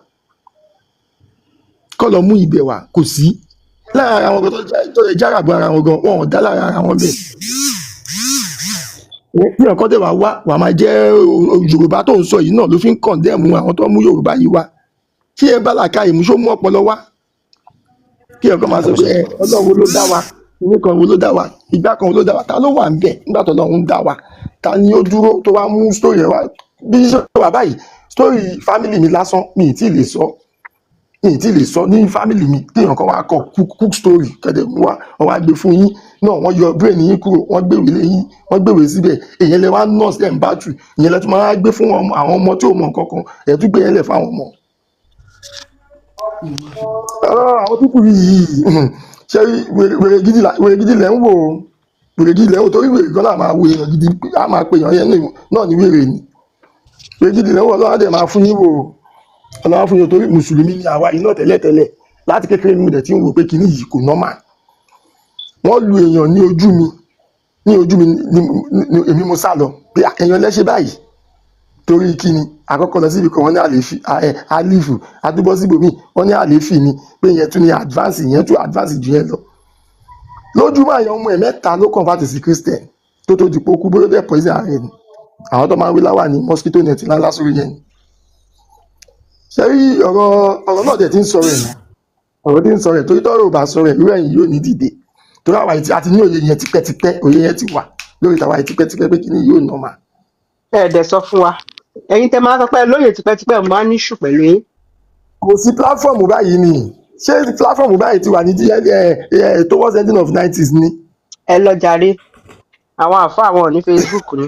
kọ́ lọ mú ibẹ̀ wá. Kò sí lára ara wọn gan tó lè járàbọ̀ ara wọn gan, wọn ò dá lára ara wọn bẹ́ẹ̀. Bí ọkọ tẹ wá wá wà máa jẹ́ Yorùbá tó ń sọ yìí náà ló fi ń condemn àwọn tó ń mú Yorùbá yìí wá. Ṣé ẹ bá làákàyè mú? Ṣó mú ọpọlọ wá kí ọkọ máa sọ pé ẹ Ọlọ́run wo ló dá wa, ìwé kan wo ló dá wa, ìgbà kan wo ló dá wa? Ta ló wà ń bẹ̀ nígbà tó Ọlọ́run dá wa? Ta ni ó dúró tó wá mú story ẹ wá? Bí ṣe wà báyìí, story family mi lásán, mi ì tí ì lè sọ, mi ì tí ì lè sọ ní family mi. Téèyàn kan wá kọ cook story kẹ̀dẹ̀ mú wá, wọ́n wá gbé fún yín náà, wọ́n yọ brain yín kúrò, wọ́n gbéwèé lé yín, wọ́n gbéwèé síbẹ̀. Èyàn lẹ wá nurse ẹ̀ ń bá tù, ìyẹn lẹ tún máa gbé fún àwọn ọmọ tí ò mọ nǹkan kan. Ẹ̀ tún gbé yẹn lẹ̀ fún àwọn ọmọ. Ọ̀rọ̀ àwọn people yìí, ṣe rí wèrè gidi wèrè gidi lẹ̀ ń wò ó, wèrè gidi lẹ̀ ń wò, torí wèrè gan náà máa wo èèyàn gidi, á máa pe èèyàn yẹn náà ní wèrè ni. Wèrè gidi lẹ̀ ń wò. Ọlọ́run á dẹ̀ máa fún yín wò ó, Ọlọ́run á fún yín wò, torí mùsùlùmí ni àwa yìí náà tẹ́lẹ̀tẹ́lẹ̀. Láti kékeré mi dẹ̀ ti ń wò pé kinní yìí kò normal. Wọ́n lu èèyàn ní ojú mi, ní ojú mi ní èmi mo sá lọ pé èèyàn lẹ́ṣẹ̀ báyìí. Torí kíni? Àkọ́kọ́ lọ síbi kan, wọ́n ní àléfì ẹ àlífù àdúgbò, síbòmíì wọ́n ní àléfì ni, pé ìyẹn tún ní advance, ìyẹn tún advance jù yẹn lọ. Lójúmọ́ àyàn ọmọ ẹ̀ mẹ́ta ló convert sí Christian tó di pé ó kú. Bóyá dẹ̀ poison ara ẹ̀ ni. Àwọn tó máa ń wí láwà ní mosquito net ńlá sórí yẹn ni. Ṣé rí ọ̀rọ̀ náà dẹ̀ ti ń sọ̀rọ̀ ẹ̀ náà, ọ̀rọ̀ tí ń sọ̀rọ̀ ẹ̀, torí tọ́rọ̀ ò bá sọ̀rọ̀ ẹ̀, irú ẹ̀yìn yóò ní dìde, torí àwa yìí àti ní òye yẹn tipẹ́tipẹ́. Òye yẹn ti wà lórí tàwa yìí tipẹ́tipẹ́ pé kíní yóò normal. Ẹ dẹ̀ sọ fún wa, ẹ̀yin tẹ́ máa sọ pé lóye tipẹ́tipẹ́, mo máa ń ní issue pẹ̀lú yín. Kò sí platform báyìí ni. Ṣé platform báyìí ti wà ní towards ending of 90s ni? Ẹ lọ jàre, àwọn àfa àwọn ò ní Facebook ni.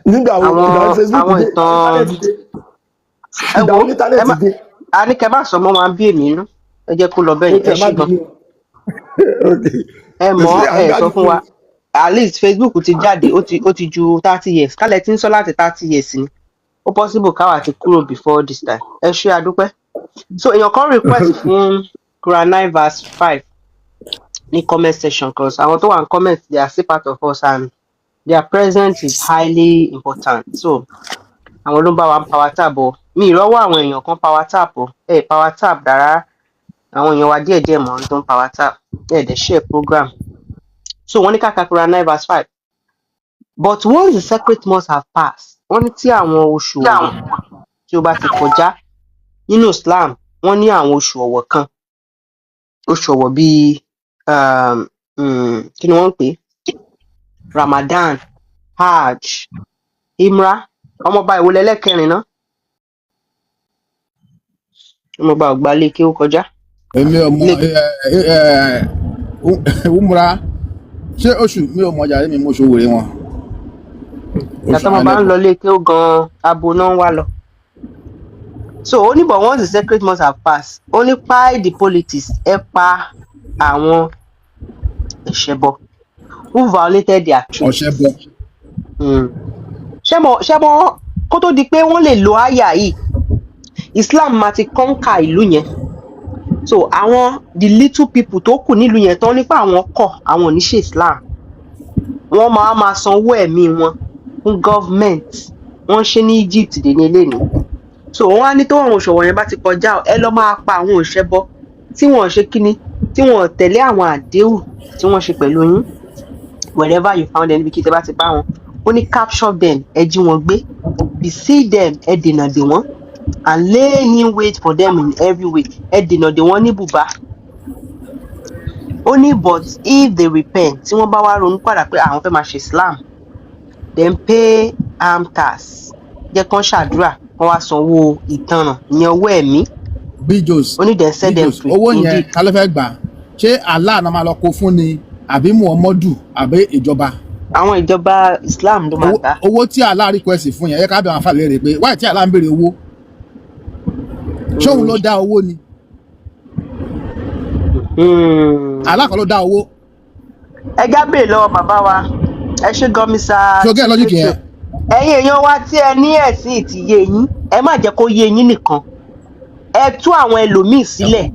Nígbà wo? Àwọn Ìgbà wo Facebook àwọn dé? ìtàn Internet dé? Ẹ Ìgbà wo wo ẹ internet má dé? A ní kẹ má sọ mọ́, máa ń bí èmi inú. Ẹ jẹ́ kó lọ bẹ́ẹ̀ Ó yẹn. tẹ Ẹ má ṣé gan. bínú. Ok. Ẹ Kò mọ̀ sí ẹ sọ àgbàdo. fún wa, at least Facebook ti jáde, ó ti ju 30 years. Kálẹ̀ tí ń sọ láti 30 years ni, ó possible káwa ti kúrò before this time. Ẹ ṣé, adúpẹ́. So èèyàn kan request fún Quran 9 verse 5 ní comment section, cause àwọn tó wà ní comment, they are still part of us and their presence is highly important. So àwọn ló ń bá wa ń power tap o. Mi ìrọ́wọ́ àwọn èèyàn kan power tap o. Ẹ power tap rárá. Àwọn èèyàn wa díẹ̀díẹ̀ mọ̀ tó ń power tap. Ẹ dẹ̀ share program. So wọ́n ní ká ka Quran 9 verse 5. But once the sacred months have passed, wọ́n ní tí àwọn oṣù ọ̀wọ̀ tí ó bá ti kọjá nínú Islam, wọ́n ní àwọn oṣù ọ̀wọ̀ kan, oṣù ọ̀wọ̀ bíi kí ni wọ́n ń pè é? Ramadan, Hajj, Imra, ọmọọba ìwọlẹ̀ ẹlẹ́kẹrin náà, ọmọọba ògbà lè kí ó kọjá. Èmi ò mọ. Lè ẹ ẹ umra, ṣé oṣù mi ò mọ jàre, mi mọ oṣù wèrè wọn. Ìgbà Oṣù tọ́mọ àwọn bá ń ẹlẹ́bọ. lọ lé kí ó gan abo náà ń wá lọ. So ó ní, but once the sacred months have passed, ó ní pie the politics, ẹ pa àwọn ẹ̀ṣẹ̀bọ who violated their Ọ̀ṣẹ́ treaties. bọ. Ṣé mo kó tó di pé wọ́n lè lo àyà yìí, Islam máa ti conquer ìlú yẹn. So àwọn the little people tó kù nílùú yẹn tán nípa àwọn kọ̀, àwọn ò ní ṣe Islam, wọ́n máa máa sanwó ẹ̀mí wọn fún government. Wọ́n ń ṣe ní Egypt dé ní eléyìí. So wọ́n á ní tó àwọn òṣòwò yẹn bá ti kọjá o, ẹ lọ máa pa àwọn òṣẹbọ tí wọ́n ṣe kíni, tí wọ́n tẹ̀lé àwọn àdéhùn tí wọ́n ṣe pẹ̀lú yín. Wherever you found them, níbi kí tẹ́ bá ti bá wọn, ó ní capture them, ẹ jí wọn gbé, besiege them, ẹ dènà dè wọ́n, and lay in wait for them in every way, ẹ dènà dè wọ́n ní bùbá. Ó ní but if they repent, tí wọ́n bá wá ronú padà pé àwọn fẹ́ máa ṣe Islam, then pay arm tax. Jẹ́ kán ṣàdúrà, kán wá sanwó ìtanràn, ìyẹn owó ẹ̀mí. Bijos. Ó ní then set them Bijos, free. owó yẹn, Indeed. ta ló fẹ́ gbà? Ṣé Allah náà máa lọ kó fún ni, àbí Muhammadu, àbí ìjọba? Àwọn ìjọba Islam ló máa gbà. Owó tí Allah request fún yẹn, ẹ ká bẹ àwọn afáàlẹ́ rẹ̀ pé wáyé tí Allah ń béèrè owó, ṣé òun ló dá owó ni? Allah kọ́ ló dá owó. Ẹ já béèrè lọ́wọ́ bàbá wa. Ẹ ṣé gan, Mr. Ṣé o get logic yẹn? Ẹ̀yin èèyàn wa tí ẹ ní ẹ̀sìn ti yé yín, ẹ má jẹ́ kó yé yín nìkan, ẹ tú àwọn ẹlòmíì sílẹ̀.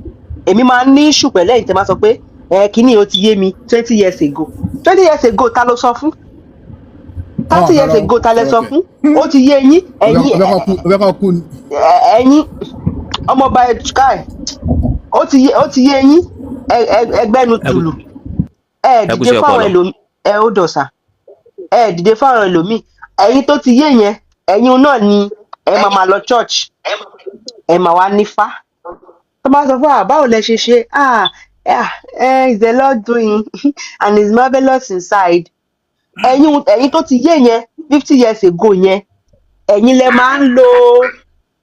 Èmi máa ń ní issue pẹ̀lú ẹ̀yin tẹ́ máa sọ pé ẹ kíní ó ti yé mi 20 years ago. 20 years ago, ta ló sọ fún? 30 years ago, ta lẹ sọ fún ó ti yé yín? Ẹ̀yin Ọbẹ̀ kan kú ni. Ẹ̀yin ọmọọba ẹ̀ ó ti yé yín. Ẹgbẹ́nu tùlù ẹ Ẹ kú dìde sí fáwọn ọpọlọ. ẹlòmíì. Ẹ ó dọ̀sà, ẹ dìde fáwọn ẹlòmíì. Ẹ̀yin tó ti yé yẹn, ẹ̀yin náà ni ẹ máa máa lọ church, ẹ máa wá nífá tó bá sọ fún wa, báwo lẹ ṣe ṣe? Ah ah, eh, is the Lord doing and is marvellous inside. Ẹ̀yin tó ti yé yẹn 50 years ago yẹn, ẹ̀yin lẹ máa ń lo.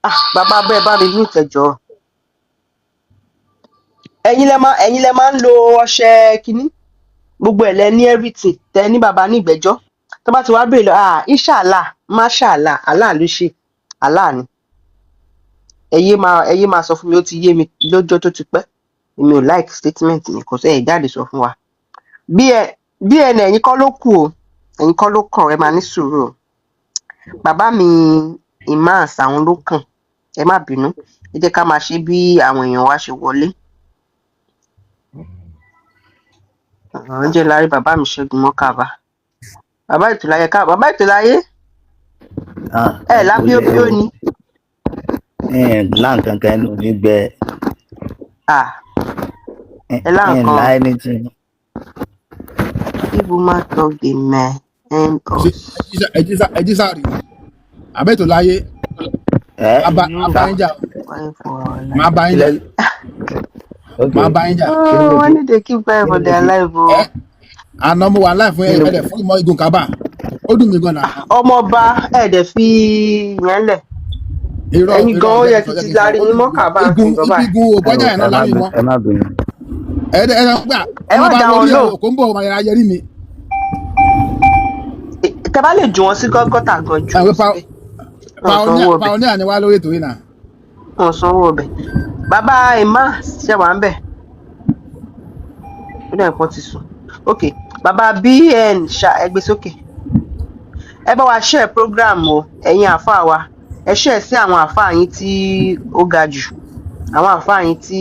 Ah, bàbá bẹ́ẹ̀ bá mi ní ìtẹ̀jọ́. Ẹ̀yin lẹ máa ń lo ọṣẹ kínní, gbogbo ẹ̀ lẹ ní, everything tẹ ní. Bàbá ní ìgbẹ́jọ́ tó bá ti wá béèrè lọ, ah, inshallah, mashallah, Allah ló ṣe, Allah ni. Ẹ yé máa sọ fún mi ó ti yé mi lọ́jọ́ tó ti pẹ́. Èmi ò like statement yẹn, kò sẹ́yìn jáde sọ fún wa bí ẹ bí ẹnì. Ẹ̀yin kọ́ ló kù o, ẹ̀yin kọ́ ló kàn. Ẹ máa ní sùúrù o. Bàbá mi Imans, àwọn ló kàn. Ẹ má bínú, ẹ jẹ́ ká máa ṣe bí àwọn èèyàn wa ṣe wọlé. Ọ̀rọ̀ jẹ́ lárí. Bàbá mi Ṣẹ́gun Mọ́kàbá, bàbá Ìtòláyé ká, bàbá Ìtòláyé. Ah, ẹ ẹ kú lápíópíó ilé o. Ni. Ẹ lá nǹkan kan, ẹnu mi gbẹ. Ah, Ẹ ẹ lá ẹ nǹkan. Lá anything. If woman talk, dey may end us. Ẹjí sáré àbẹ́tò láyé. Ẹ Abá yín jà. Quiet for our life. Máa bá yín jà. Kílẹ̀ ok. Máa bá yín jà. Kí ni Oh, mo wọ́n fi ní dey keep quiet kí for ni mo their fi life o. Ẹ àná mo wà láì fún kí ẹ ni ẹdẹ fún ìmọ̀ igun kábà, ó dùn mí gan náà. Ọmọọba, ẹ dẹ̀ fi yẹn lẹ̀. Irọ́. Ẹ̀yin Irọ́, gan ó jẹ́ yẹ kí n kí sọ, ti jẹ́ kí n sọ, lárí ó yín dùn mí mọ́ kàbá gan. ń sìn Igun gan ibi báyìí. igun Ẹ wò, ògbọ́jà yẹn ẹ náà má lárí bínú, mọ́. ẹ má bínú. Ẹ̀ẹ́dẹ̀ ẹ̀rọ gbà. Ẹ má Ọmọọba dá wọn wọlé lóhùn. ẹ̀ kò ń bọ̀, ọmọ yẹn ayẹrí mi. Tẹ bá lè jù wọn sí gọ́gọ́tà gan, jù Àwọn wọn síbẹ̀. Wọn ò sanwó ọbẹ̀. Pioneer ni wá lórí ètò yìí náà. Wọn ò sanwó ọbẹ̀. Bàbá Emma, ṣe wà ń bẹ̀? Ó dẹ̀ nǹkan ti sùn. Ok, bàbá BN ṣá, ẹ gbé sókè. Ẹ bá wa share program o. Ẹ̀yin àáfàá wa, ẹ share sí àwọn àáfàá yín tí ó ga jù, àwọn àáfàá yín tí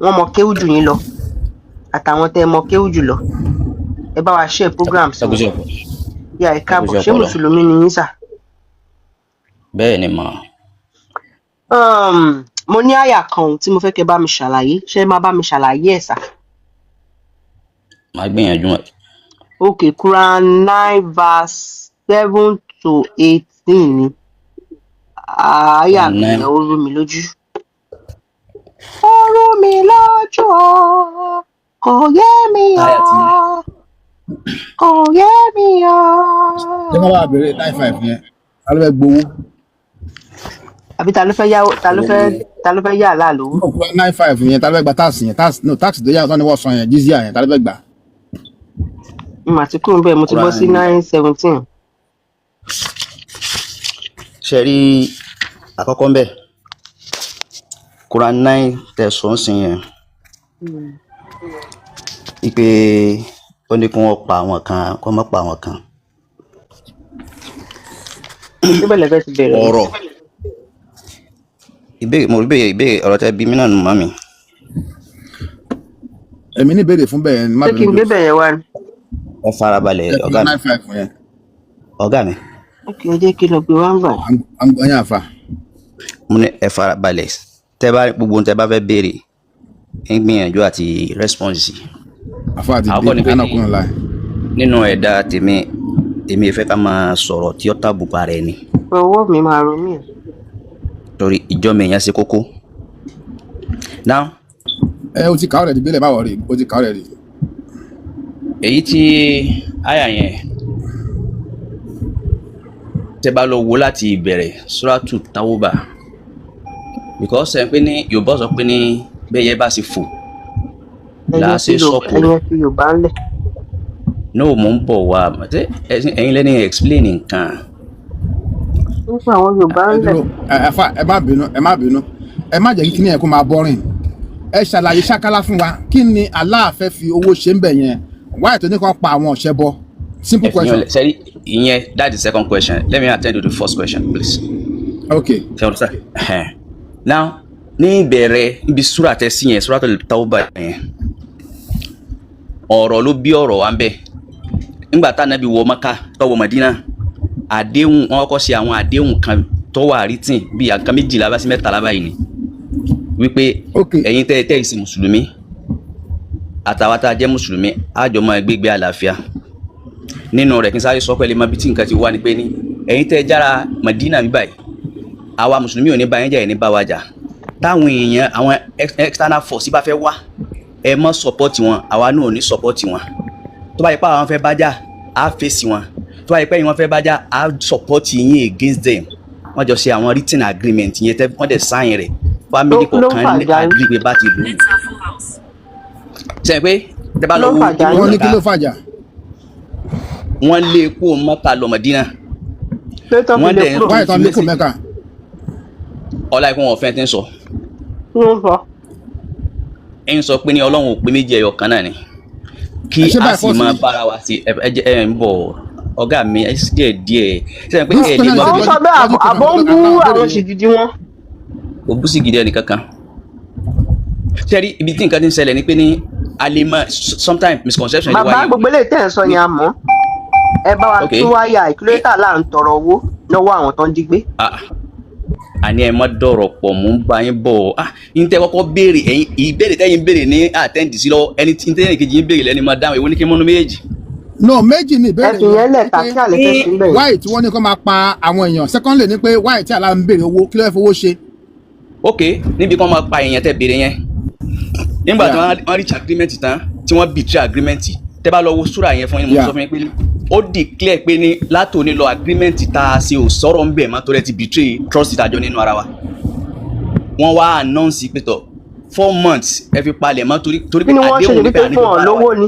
wọ́n mọ kéwú jù yín lọ, àtàwọn tẹ́ ẹ mọ kéwú jù lọ. Ẹ bá wa share program sí Ẹ kú sí wọn. ọpọ. Yà, ẹ Ẹ kú káàbọ̀. sí Ṣé ọpọlọ. mùsùlùmí ni yín sà? Bẹ́ẹ̀ ni mà. Mo ní àyà kan tí mo fẹ́ kẹ́ bá mi ṣàlàyé. Ṣé ẹ máa bá mi ṣàlàyé ẹ̀ sà? Màá gbìyànjú ẹ. Ok, Quran 9 verse 7 to 18 ni àyà Nine. yẹn. Ó rú mi lójú, ó rú mi lójú o, kò yé mi o. Àyà tí Kò yé mi o. Ṣé wọ́n bá béèrè 95 yẹn, ta ló fẹ́ gbowó? Àbí ta ló fẹ́ yá? Ta ló fẹ́ yá àlá lówó? 95 yẹn, ta ló fẹ́ gba tax yẹn? Tax, no, tax tó yá tán ni wọ́n san yẹn, jizya yẹn, ta ló fẹ́ gbà? Mo àti kúrò bẹ́ẹ̀, mo ti bọ́ sí Quran 9:17. Ṣe rí àkọ́kọ́ ń bẹ̀, Quran 9 tẹ̀sán sí yẹn ipe ó ní kí wọ́n pa àwọn kan, kí wọ́n má pa àwọn kan. Níbẹ̀ lẹ́fẹ̀ẹ́ ti bẹ̀rẹ̀ ni. Ọ̀rọ̀ ìbéèrè, mo rí béèrè ìbéèrè, ọ̀rọ̀ tẹ́ bí mí náà nù mọ́ mi. Èmi ní ìbéèrè fún bẹ́ẹ̀ ni, má Ṣé kí bínú n gbé jò. bẹ̀rẹ̀ wá ni? Ẹ farabalẹ̀. Ẹ Ọ̀gá mi. 95 yẹn. Ọ̀gá mi. Ok, ẹ jẹ́ kí n lọ gbé wá ń gbà. À ń gbọ́ yín, àfà. Mo ní ẹ farabalẹ̀. Tẹ́ bá gbogbo ohun tẹ́ bá fẹ́ béèrè, ń gbìyànjú àti response sí. Àfà àti dé. Àkọ́kọ́ ni pé àná kúrò láì. Nínú ẹ̀dá tèmi, èmi fẹ́ ká máa sọ̀rọ̀ tí ó tàbùkù ara ẹni. Ọwọ́ mi máa ro mí o. Torí ìjọ́mọ èèyàn ṣe kókó now. Ẹ o ti kà already, gbélé, má worry, o ti kà already. Èyí tí àyà yẹn Tẹ́ bá lọ wo láti ìbẹ̀rẹ̀ Suratu Tawba, because ẹ pé ní Yorùbá sọ pé ní bẹ́yẹ bá ṣe fò là á Ẹ̀yin ṣe fi sọ̀kò. ẹ̀yin fi Yorùbá ńlẹ̀. No, mò ń bọ̀ wá. Ṣé ẹ̀yin lẹ́ni explain nǹkan? Nípa àwọn Yorùbá Ẹ ńlẹ̀. dúró, ẹ ẹ fà, ẹ má bínú, ẹ má bínú, ẹ má jẹ́ kí kíní yẹn kó máa boring. Ẹ ṣàlàyé ṣákálá fún wa, kí ni Allah fẹ́ fi owó ṣe ń bẹ̀ yẹn? Wáyé tó ní kàn pa àwọn ọ̀ṣẹ́ bọ? Simple Ẹ fi yàn question. lẹ sẹ́rí ìyẹn, that's the second question. Let me attend to the first question, please. Okay. Ṣé o understand? Ẹhẹn. Now, ní ìbẹ̀rẹ̀ níbi súrà tẹ sí yẹn, Suratu Tawba yẹn, ọ̀rọ̀ ló bí ọ̀rọ̀ wa ń bẹ̀. Nígbà tá Ànábì wọ Maka tó wọ Mádínà, àdéhùn wọn kọ́kọ́ ṣe, àwọn àdéhùn kan tó wà written bíi àǹkan 12 bá sí 13 báyìí ni wípé ẹ̀yin tẹ́ ẹ ṣe mùsùlùmí àtàwọn tá a jẹ́ mùsùlùmí, á jọ máa gbégbé àlàáfíà nínú rẹ̀. Kí n sáré sọ pẹ́lú mọ́bí tí nǹkan ti wá ni pé ní ẹ̀yin tẹ́ ẹ jára Mádínà bí báyìí, àwa mùsùlùmí ò ní bá yín jà, ẹ̀ ní bá wa jà. Táwọn èèyàn, àwọn external force bá fẹ́ wá, ẹ mọ́ support wọn, àwa náà ò ní support wọn. Tó bá yẹ pé àwọn fẹ́ bá jà, á fèsì wọn. Tó bá yẹ pé ẹ̀yin wọn fẹ́ bá jà, á support yín against them. Wọ́n jọ ṣe àwọn written agreement yẹn, tẹ́ wọ́n dẹ̀ sign rẹ̀, family Ló ń kọ̀ọ̀kan ní fàjà yín. agree pé bá ti lò ó sẹ́yìn pé tẹ́ bá Kí lọ ló ń wo fàjà inú Wọ́n ní yín? kí ló fàjà? Wọ́n lé kó Mọ́kà lọ Mádínà. Kí ló tán fi Wọ́n lè dẹ̀ kúrò? Wáyé fi tán lé kò message Mẹ́kà? Ọlá ikú wọn ọ̀fẹ́ tí ń sọ. Kí ló ń sọ? Ń sọ pé ní Ọlọ́run ò pé méjì, ẹyọ kan náà ni kí Ẹ ṣe a báyìí sì fọ́ọ̀sì máa ni. bára wa sí. Ẹ jẹ́ ẹ ń bọ̀, ọ̀gá mi, ẹ sì díẹ̀ díẹ̀ sẹ́yìn pé This ẹ lè question mọ is a Ó ń bí sọ logic bẹ́ẹ̀, logic question. àbọ̀ ń bú Àwọn àwọn béèrè yìí. ṣìgìdì wọn. Kò bú sí gidi ẹnì kankan. Sẹ́rí ibi tí nǹkan ti ń ṣẹlẹ̀ ni pé ní a lè mọ sometimes misconception lè Bàbá, wáyé. gbogbo eléyìí tẹ̀ ń sọ yẹn, a mọ̀. Ẹ bá wa tú wáyà ìkúlẹ́tà là ń tọrọ owó lọ́wọ́ àwọn tó ń jí gbé. Ah, àní ẹ má dọ̀rọ̀ pọ̀, mò ń bá yín bọ̀. Ah, n tẹ́ kọ́kọ́ béèrè, ẹ̀yin ìbéèrè tẹ́yin béèrè ní attend sí lọ́wọ́ ẹni tí n tẹ́yìn kejì yín béèrè lẹ́ni máa dáhùn. Èwo ní kí n mọ́nú méjèèjì? No, méjì ni Ẹ ìbéèrè fi yẹn yẹn lẹ̀, ni pé tàkí àlẹ́ fẹ́ sí bẹ́ẹ̀. why tí wọ́n ní kó máa pa àwọn èèyàn. Secondly ni pé why tí Allah ń béèrè owó? Kí ló fẹ́ fowó ṣe? Ok, níbi kan máa pa èèyàn tẹ́ béèrè yẹn, nígbà tí wọ́n reach agreement tán, tí wọ́n betray agreement, tẹ́ bá lọ wo súrà yẹn fún yín, mo sọ fún yín pé ó declare pé ní látòní lọ, agreement tá a ṣe ò sọ̀rọ̀ ń bẹ̀ mọ́, torí ẹ ti betray trust ìdájọ́ nínú ara wa. Wọ́n wá announce pé tọ̀, 4 months ẹ fi palẹ̀ mọ́, torí Kí pé ni wọ́n ṣe àdéhùn ní ní pé wípé àní fún fi wọn bára wa. lówó ni?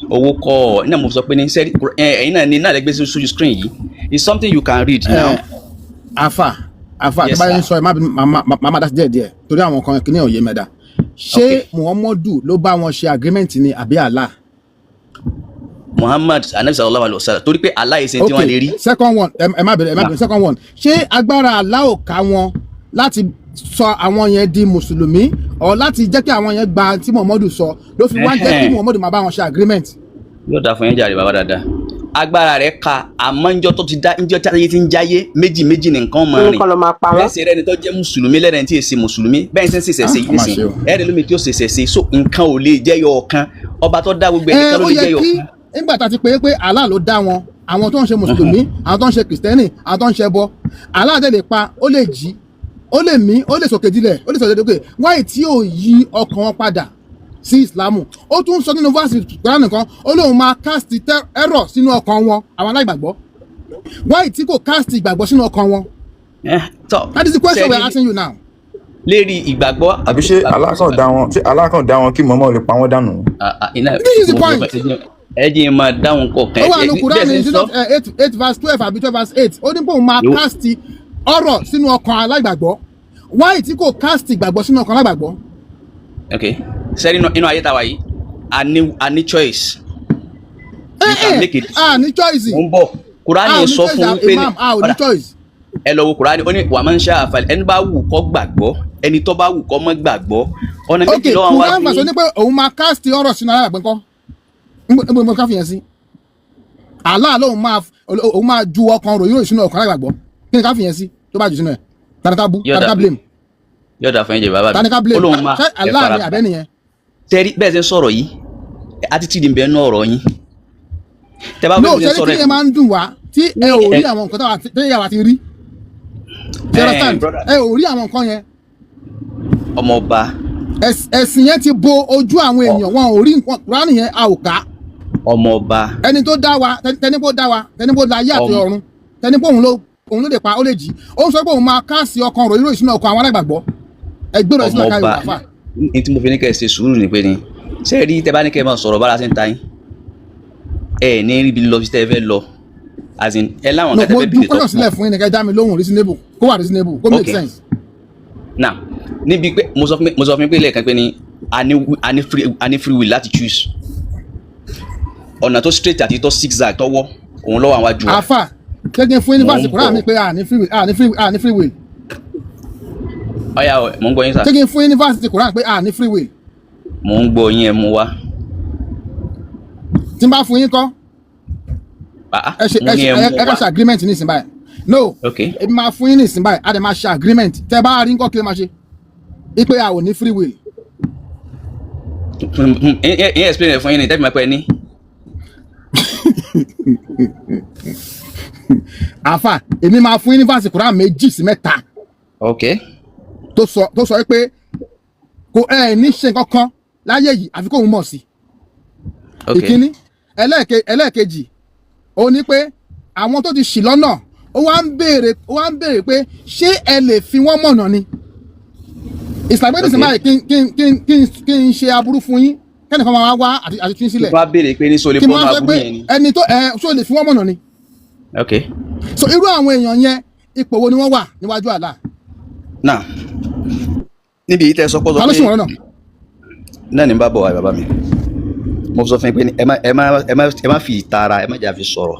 Owó kọ́ ọ náà, mo sọ pé ní sẹ́rí ẹ̀yin náà ní náà lẹ́gbẹ́ sí sójú screen yìí. It's something you can read now. Ẹ afa, afa, tí Yes bá yẹn sir. sọ, ẹ má bínú, màmá dá sí díẹ̀ díẹ̀ torí àwọn kan kìíní òye mẹ́ta. Ṣé Muhammadu ló bá wọn ṣe agreement ni àbí Allah? Muhammad anabi sallallahu alayhi wa sallam, torí pé Allah yìí ṣe tí wọ́n lè rí. Second one, ẹ má bẹ̀rẹ̀, ẹ má bẹ̀rẹ̀. Second one, ṣé agbára Allah ò ká wọn láti sọ àwọn yẹn di mùsùlùmí ọ, láti jẹ́ kí àwọn yẹn gba tí Muhammadu sọ, ló fi wá jẹ́ kí Muhammadu máa bá wọn ṣe agreement? Yóò dáa fún yín jàre, bàbá dáadáa. Agbára rẹ̀ ka, àmọ́ njọ́ tó ti dá, njọ́ tí ayé ti ń jáyé, méjì méjì ní nǹkan máa Ní rìn. kọ́ lọ máa pa wọ́n. Bẹ́ẹ̀ sì rẹ́ni tó jẹ́ mùsùlùmí lẹ́rẹ̀ tí èsì mùsùlùmí, bẹ́ẹ̀ sì ń ṣẹ̀ṣẹ̀ ṣe Ah, yìí ó mà nísìn ṣe o. ẹ̀rẹ́ lómi tí ó ṣẹ̀ṣẹ̀ ṣe, so nǹkan ò lè jẹ́ yọ ọ̀kan. Ọba tó dá gbogbo ẹ̀ Ẹ nìkan ló ó lè yẹ jẹ́ yọ kí ọ̀kan. nígbà tá a ti pè é pé Allah ló dá wọn, àwọn tó ń ṣe mùsùlùmí, àwọn tó ń ṣe kìrìsìtẹ́nì, àwọn tó ń ṣe ẹbọ, Allah dẹ̀ lè pa, ó lè jí, ó lè mí, ó lè sòkè dilẹ̀, ó lè sọ̀rọ̀ dókè. Wáyé tí ò yí ọkàn wọn padà sí ìsìlámù? Ó tún sọ nínú verse Quran nìkan, ó lóun máa cast error sínú ọkàn wọn, àwọn aláìgbàgbọ́. Wáyé tí kò cast ìgbàgbọ́ sínú ọkàn wọn? Tọ́ That is the question we are sẹ́rí asking you now. Lérí ìgbàgbọ́. Àbí ṣé alákàn dá wọn kí mọ́mọ́ lè pa wọ́n dànù? Iná This is the mo point. ẹ jẹ́ n máa dáhùn kọ̀ọ̀kan. Ó wà nínú bẹ́ẹ̀ Quran ṣe ní ń sọ. 8 8 verse 12 àbí 12 verse 8. Ó ní pé òun máa cast ọ̀rọ̀ sínú ọkàn aláìgbàgbọ́. Wáyé tí kò cast ìgbàgbọ́ sínú ọkàn aláìgbàgbọ́? Ok, sẹ́rí inú ayé tá a wà yìí, a ní choice. You can make it. A ní choice. Mo ń bọ̀. A ò Kùránì ní sọ choice. fún wípé ní Imam, a ò ní ọ̀dà choice. Ẹ lọ wo Kùránì, ó ní wà máa ń ṣe àfàlẹ́, ẹni bá wù kó gbàgbọ́, ẹni tó bá wù kó má gbàgbọ́, ọ̀nà Ok, méjì lọ́wọ́ wá Quran bí. verse ó ní pé òun máa cast ọ̀rọ̀ sínú aláìgbàgbọ́ ńkọ́? Ń bọ̀ ká fi yẹn sí. Allah lóun máa, òun máa ju ọkàn ròyìn ròyìn sínú ọkàn aláìgbàgbọ́. Kí ni ká fi yẹn sí? Tó bá jù sínú ẹ̀, tani ká bú? Yọ̀dà Tani ká blame? Yọ̀dà fún ẹ̀jẹ̀ bàbá mi. Tani ká Ó blame? lóun máa Ṣé ẹ Allah fara ni àbẹ́nìyẹn? Tẹ́rí bẹ́ẹ̀ ṣe ń sọ̀rọ̀ yìí, attitude ń bẹ nú ọ̀rọ̀ yín tẹ́ bá No, bẹ́ẹ̀ ṣe ń ṣe ní sọ̀rọ̀ kí ẹ̀. yẹn máa ń dùn wá tí ẹ ò rí àwọn nǹkan táwa tí yàrá ti rí. You understand? Brother. Ẹ ò rí àwọn nǹkan yẹn. Ọmọọba. Ẹ̀sìn yẹn ti bo ojú àwọn èèyàn, wọn ò rí nǹkan. Kúránì yẹn, a ò ká. Ọmọọba. Ẹni tó dá wa, tẹni kó dá wa, tẹni kó dá ayé àti ọ̀run. Tẹni pé òun ló lè pa, ó lè jí. Ó ń sọ pé òun máa káàsì ọkàn ròyìn ròyìn sínú ọkàn àwọn aláìgbàgbọ́. Ẹgbẹ́ rẹ̀ sínú Ọmọ ọkàn ọba Yorùbá fà. Ní tí mo fi ní kẹ́ ẹ ṣe sùúrù ni pé ni ṣé ẹ rí, tẹ bá ní kẹ́ ẹ máa sọ̀rọ̀ bára ṣe ń ta yín, ẹ ní ríbi lọ sí tẹ́ ẹ fẹ́ lọ, as in ẹ láwọn No, nǹkan tẹ́ mo fẹ́ ju bèrè tó question sílẹ̀ pọ̀. fún yín ni, kẹ́ dá mi lóhùn reasonable, kó wà reasonable, kó make sense. Now, níbi pé mo sọ fún mi pé lẹ́ẹ̀kan pé ni a ní free will láti choose ọ̀nà tó straight àti tó zigzag tọwọ́ òun lọ́wọ́ àwọn àjù wa. Àfà, ṣé kí n fún yín ní Mò verse ń Quran mi bọ̀. pé a ní free will? Ọ̀yà, mò ń gbọ́ yín sà. Ṣé kí n fún yín ní verse Quran pé a ní free will? Mò ń gbọ́ yín, ẹ mú wá. Tí n bá fún yín kọ́? Ah, Ẹ ṣe mo ẹ ní ṣe ẹ ẹ mú ẹ ká wá. ṣe agreement ní ìsìn báyìí. No, èmi máa fún yín ní ìsìn báyìí, a dẹ̀ máa ṣe agreement. Tẹ́ bá rí nǹkan, kí ló máa ṣe ipe a ò ní free will? Ẹ explain ẹ fún yín ní tẹ́fì máa pẹ́ ní. Àfà, èmi máa fún yín ní verse Quran méjì sí mẹ́ta tó sọ pé kò ẹ ní ṣe nǹkan kan láyé yìí àfi kóun mọ̀ sí. Ìkíní. Ẹlẹ́ẹ̀kejì ó ní pé àwọn tó ti ṣì lọ́nà, ó wá ń béèrè pé ṣé ẹ lè fi wọ́n mọ̀nà ni. Ìsìlámù ní sìnbáyìí, kí n ṣe aburú fún yín, kẹ́nìkan máa wá àti tún sílẹ̀. Kí wọ́n á béèrè pé ní so lè Kí n bọ́nu máa sọ aburú pé yẹn ni. ẹni tó ẹ ṣó lè fi wọ́n mọ̀nà ni. So irú àwọn èèyàn yẹn, ipò wo ni wọ́n wà níwájú Allah? Now, níbi yìí tẹ́ sọ pọ́ sọ Ta ló pé ṣì wọ́n lọ́nà? Náà ní bá bọ̀ wá, bàbá mi, mo sọ fún yín pé ní ẹ má fi ìtara, ẹ má jà fi sọ̀rọ̀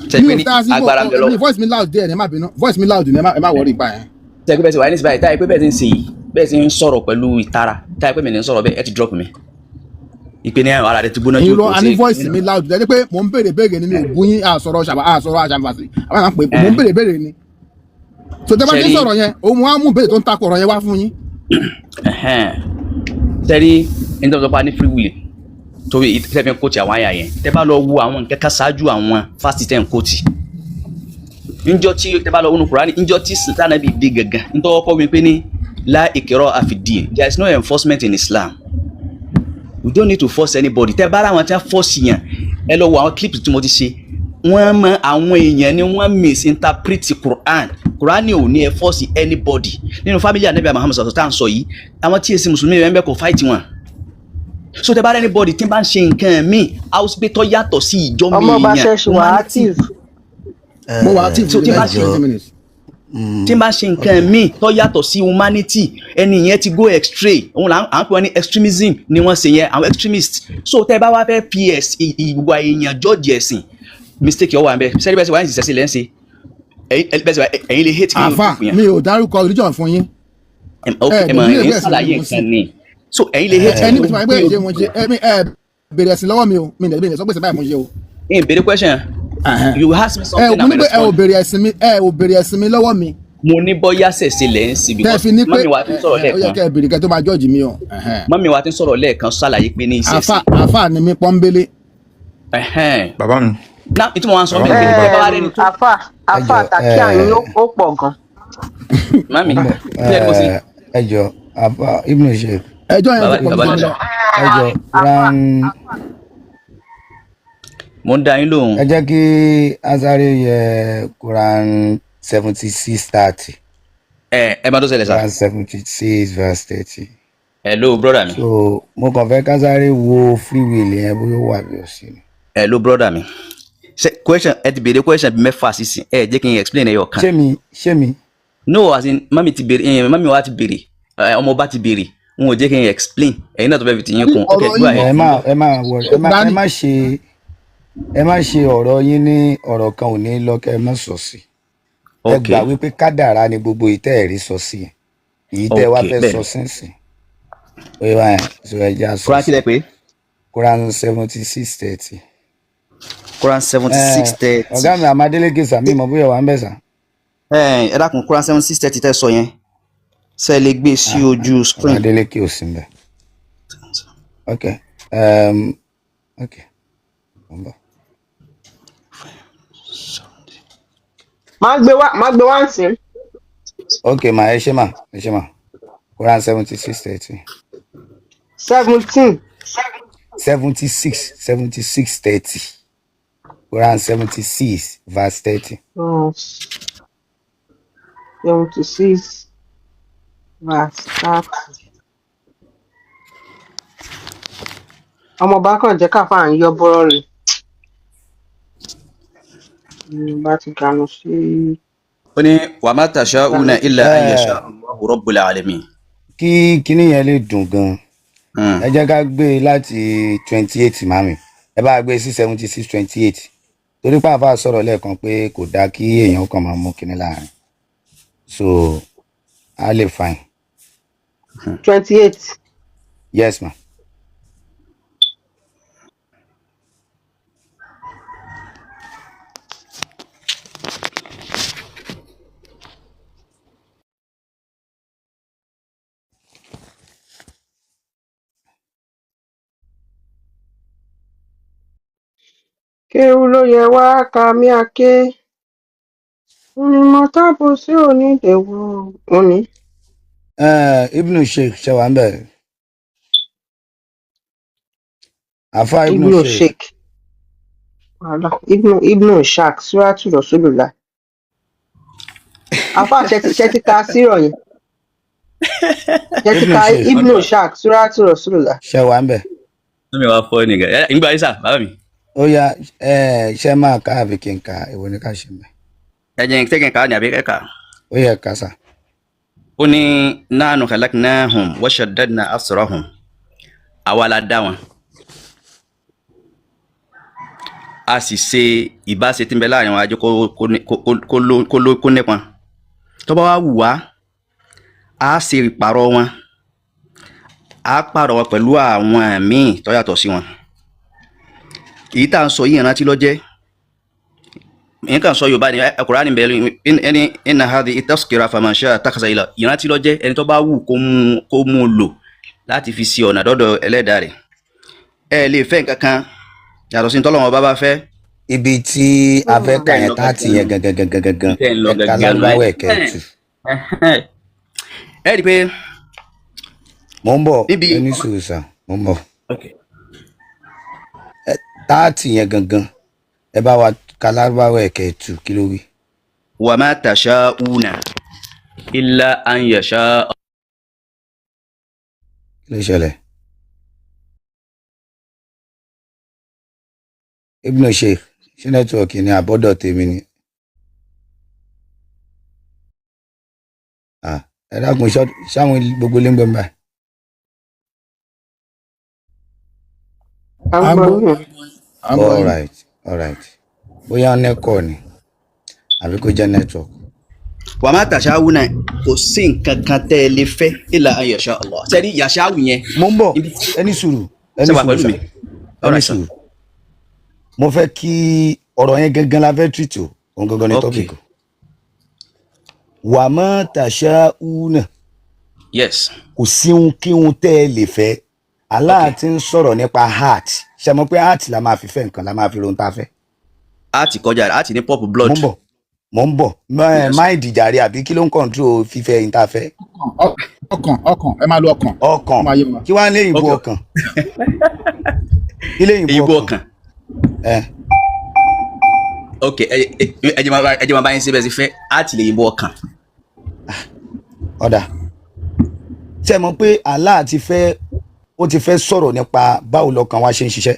tẹ́ Mi pé ò ní tá sí agbára ń bẹ mi. lọ́wọ́. Voice mi loud díẹ̀ ní, ẹ má bínú, voice mi loud ní, ẹ má worry ìgbà yẹn. Tẹ́ pé bẹ́ẹ̀ sì wáyé ní síbáyìí, táyé pé bẹ́ẹ̀ ti ń ṣe yìí, bẹ́ẹ̀ ti ń sọ̀rọ̀ pẹ̀lú ìtara, táyé pé mi ní sọ̀rọ̀ bẹ́ẹ̀, ẹ ti drop mi ìpè ní ara rẹ ti gbóná ju. Irọ́, Kò a ní sí. Voice mi loud díẹ̀ pé mò ń béèrè béèrè ni, mi ò bú yín. Àsọ̀rọ̀ ṣàbà àsọ̀rọ̀ àṣàǹfàṣì àwọn àwọn pè mò ń béèrè béèrè ni. So tẹ́ bá ti ń Ṣẹ́rí- sọ̀rọ̀ yẹn, òun á mú béèrè tó ń takò ọ̀rọ̀ yẹn wá fún yín. Sẹ́rí ẹni tó ń sọ pé a ní free will, torí tẹ́ fi ń quote àwọn àyà yẹn, tẹ́ bá lọ wo àwọn nǹkan kan ṣáájú àwọn fásitì tẹ́ ń quote, njọ́ tí tẹ́ bá lọ wọnú Kùránì, njọ́ tí sànàbí dé gangan, ntọ́wọ́ kọ́ mi pé ní la ikraha fi din, there is no enforcement in Islam. We don't need to force anybody. Tẹ́ bá ra àwọn tí wọ́n force yàn, ẹ lọ wo àwọn clips tí mo ti ṣe, wọ́n mọ àwọn èèyàn ni wọ́n misinterpret Quran. Quran ò ní ẹ force anybody. Nínú family anabi Muhammad sọ̀tọ̀ tá à ń sọ yìí, àwọn tí èsì mùsùlùmí rẹ̀ ń bẹ, kò fight wọn. So tẹ́ bá rẹ anybody tí ń bá ń ṣe nǹkan míì house pé tó yàtọ̀ sí ìjọ mi Ọmọ ọba èèyàn ṣẹ̀ṣì wà active. Mo wà active So for tí the bá next 20 minutes. tí n bá ṣe nǹkan míì tó yàtọ̀ sí humanity, ẹni yẹn ti go extreme. Òun là ń pè wọ́n ní extremism ni wọ́n ṣe yẹn, àwọn extremist. So tẹ́ bá wá fẹ́ fi ìwà èèyàn judge ẹ̀sìn, mistake ọwọ́ àbẹ sẹ́ni bẹ́ẹ̀ sẹ́ wáyé ṣiṣẹ́ sí lẹ́ ń ṣe ẹ̀yin bẹ́ẹ̀ sẹ́ ẹ̀yin lè hate kí Àfà, mi ò dárúkọ religion fún yín. Ok, ẹ ẹ mọ̀ ní ẹ̀yin ìwé ẹ̀sìn ṣàlàyé mo sí. nǹkan ni, so ẹ̀yin lè hate Ẹni bí tí wọ́n gbé ṣe mo ṣe ẹ̀mí ẹ bèrè ẹ̀sìn lọ́wọ́ mi o, mi ò lè sọ pé ṣe báyìí mo ṣe o. Ẹ̀ ń béèrè question, you ask me Ẹ something, mo ní I'm pé ẹ ò respond. béèrè ẹ̀sìn mi, ẹ ò béèrè ẹ̀sìn mi lọ́wọ́ mi. Mo ní bọ́yá ṣẹ̀ṣẹ̀ lẹ́ ń ṣe Tẹ́ ẹ because fi ní pé mummy wa ti ń sọ̀rọ̀ ẹ, ó yẹ lẹ́ẹ̀kan. kẹ́ ẹ béèrè kẹ́ tó máa judge mi o. Mummy wa ti ń sọ̀rọ̀ lẹ́ẹ̀kan, ṣàlàyé pé ní ìṣẹ̀ṣẹ̀. Àfà ni mi pọ́nbélé. Bàbá mi. Náà ìtumọ̀ wa ń sọ Bàbá bẹ́ẹ̀ mi. pé tẹ́ bá wá rẹ́ni tó Àfà, àfà, Ẹjọ tàkí àyín ó pọ̀ gan. Mummy, kí ẹ kó sí. Ẹ jọ, àfà Ibn Sheikh. Ẹjọ́ yẹn Bàbá ti pọ̀ bàbá jù mí dada. lọ. Ẹ jọ, Quran. Mo ń dá yín lóhùn. Ẹ jẹ́ kí asáré yẹ Quran 76:30. Ẹ máa tó ṣẹlẹ̀ sá. Quran 76 verse 30. Hello, brother mi. So mo kàn fẹ́ kásáré wo free will yẹn, bóyá ó wà bí ó sì ni. Hello, brother mi. Ṣe question, ẹ ti béèrè question bí mẹ́fà sísìn, ẹ jẹ́ kí n explain ẹyọ kan. Ṣé mi, ṣé mi? No, as in mummy ti béèrè, mummy wa ti béèrè, ọmọ ọba ti béèrè, n ò jẹ́ kí n explain, ẹ̀yin náà tó fẹ́ fi tìyín kún. Ok, Ọ̀rọ̀ go yín ahead. Ẹ má wọ ẹ má ẹ Dání. má ṣe ẹ má ṣe ọ̀rọ̀ yín ní ọ̀rọ̀ kan ò ní lọ kẹ́ ẹ má sọ sí. Ẹ gbà wípé kádàrá ni gbogbo ìtẹ́ ẹ̀rí sọ sí yẹn, èyí tẹ́ ẹ wá fẹ́ sọ Bẹ́ẹ̀. sínsìn ó yẹ báyẹn, so ẹ já sọ Quran sí. kílẹ̀ pé Quran 76:30. Quran 76:30. Ọ̀gá mi Amadéleke sàmì mọ̀ bóyá wà ń bẹ̀ sà. Ẹ dákun, Quran 76:30 tẹ́ sọ yẹn, ṣe lè gbé sí ojú screen? Amadéleke ò sí ń bẹ̀. Ok, ok, mo ń bọ̀. Má gbé wá nsìn. Ok ma, ẹ ṣé ma, ẹ ṣé ma. Quran 76:30. 17. 76, 76:30. Quran 76 verse 30. Verse 76 verse 30. Ọmọọba kàn jẹ́ káfá ń yọ bọ́rọ̀ rẹ̀ ní bá ti ganu sí Ó ní wa ma tasha'una ganu. illa an yasha Ẹ Allahu rabbul alamin. Kí kinní yẹn lè dùn gan, ẹ jẹ́ ká gbé e láti 28. Mami, ẹ bá gbé e sí 76 28, torí pàápàá sọ̀rọ̀ lẹ́ẹ̀kan pé kò dáa kí èèyàn kàn máa mú kinní láàrin, so a lè fine. 28. Yes ma. Kéwú ló yẹ wá ká mí àké onímọ̀tàbọ̀ sí onídẹ̀wọ̀ òní. Ibnu Sheikh, ṣe wà ń bẹ̀? Àfa Ibnu Ibnu Sheikh. Sheikh wàhálà Ibnu Ishaq suratu Rasulullah. Afa, ṣe ti ka sírọ̀ yẹn? Ṣe ti Ibnu ka Sheikh. Ibnu Ishaq suratu Rasulullah? Ṣe wà ń bẹ̀? Mami wa fọ́ nìkan. Ẹ ń gbà yín sà, bàbá mi. Ó yá, ẹ ṣe máa ká àbí kí n kà? Èwo ni ká ṣe ń bẹ̀? Ẹ jẹ́ kí n kà á ní àbí kẹ́kà. Ó yẹ ká sà. Ó ní nahnu khalaqnahum wa shaddadna asrahum. Àwa la dá wọn. A sì ṣe ìbáṣe tí ń bẹ láàrin wọn ajé kó nípọn. Tó bá wá wù wá, a ṣe ìpààrọ̀ wọn. A pààrọ̀ wọn pẹ̀lú àwọn míì tó yàtọ̀ sí wọn. Èyí tá à ń sọ yìí ìrántí ló jẹ́. Nǹkan sọ Yorùbá ni Kùránì bẹ̀rẹ̀ ẹni inna hadhihi tazkira faman sha'a ittakhadha ila. Ìrántí ló jẹ́, ẹni tó bá wù kó mú un lò láti fi ṣe ọ̀nà dọ́dọ̀ ẹlẹ́dàá rẹ̀. Ẹ lè fẹ́ nǹkan kan yàtọ̀ sí tọ́lọ́run ọba bá fẹ́. Ibi tí a fẹ́ kà Tẹ́ ń yẹn lọ táàtì gangan yẹn nù. gangan gangan gangan. Tẹ́ ń lọ Ẹ ka gangan nù. lárúbáwá ẹ̀ kẹ́ẹ̀tù. Ẹ rí i pé Mò ń bọ̀. Níbi Ẹ ní sùúrù sà, mò ń bọ̀. 30 yẹn gangan, ẹ bá wa ka lárúbáwá ẹ̀ kẹ́ẹ̀tù, kí ló wí? Wa ma tasha'una illa an yasha. Kí ló ṣẹlẹ̀? Ibnu Sheikh, ṣé network ni àbọ̀dọ̀ tèmi ni? Ah, ẹ dákun, ṣáwọn gbogbo ilé ń gbọ́ mi báyìí? À ń À ń gbọ́ gbọ́ yín. À ń gbọ́ All yín. right, all right. Bóyá nẹ́kọ̀ ni àbí kó jẹ́ network. Wa ma tasha'una, kò sí nǹkan kan tẹ́ ẹ lè fẹ́ illa an yasha Allah. Sẹ́ni yasha'u yẹn. Mo ń bọ̀. Ibi tí Ẹ ní sùúrù, ẹ ṣe ní wà sùúrù pẹ̀lú sà, mi. ẹ All ní right sir. sùúrù. Mo fẹ́ kí ọ̀rọ̀ yẹn gangan la fẹ́ treat o, òun gangan ni topic o. Wa ma tasha'una, kò sí ohun kí ohun tẹ́ ẹ lè fẹ́. Allah ti ń sọ̀rọ̀ nípa heart. Ṣe mọ̀ pé heart la máa fi fẹ́ nǹkan, la máa fi rohun tá a fẹ́. A ti kọjá, a ti ní pop blood. Mo ń bọ̀, mo ń bọ̀. Mind jàre, àbí kí ló ń control fífẹ́ yín tá a fẹ́? Ọkàn, ọkàn, ẹ máa lo ọkàn. Ọkàn. Ó máa yé wa. Kí wàá léyìnbó ọkàn? Kí léyìnbó Èyìnbó ọkàn? ọkàn. Ẹ. Ok, ẹ jẹ́ máa bá yín síbẹ̀ sí fẹ́ a ti lè yìnbó ọkàn. Ọ̀dà, ṣe mọ̀ pé Allah ti fẹ́, ó ti fẹ́ sọ̀rọ̀ nípa báwo lọkàn wa ṣe ń ṣiṣẹ́.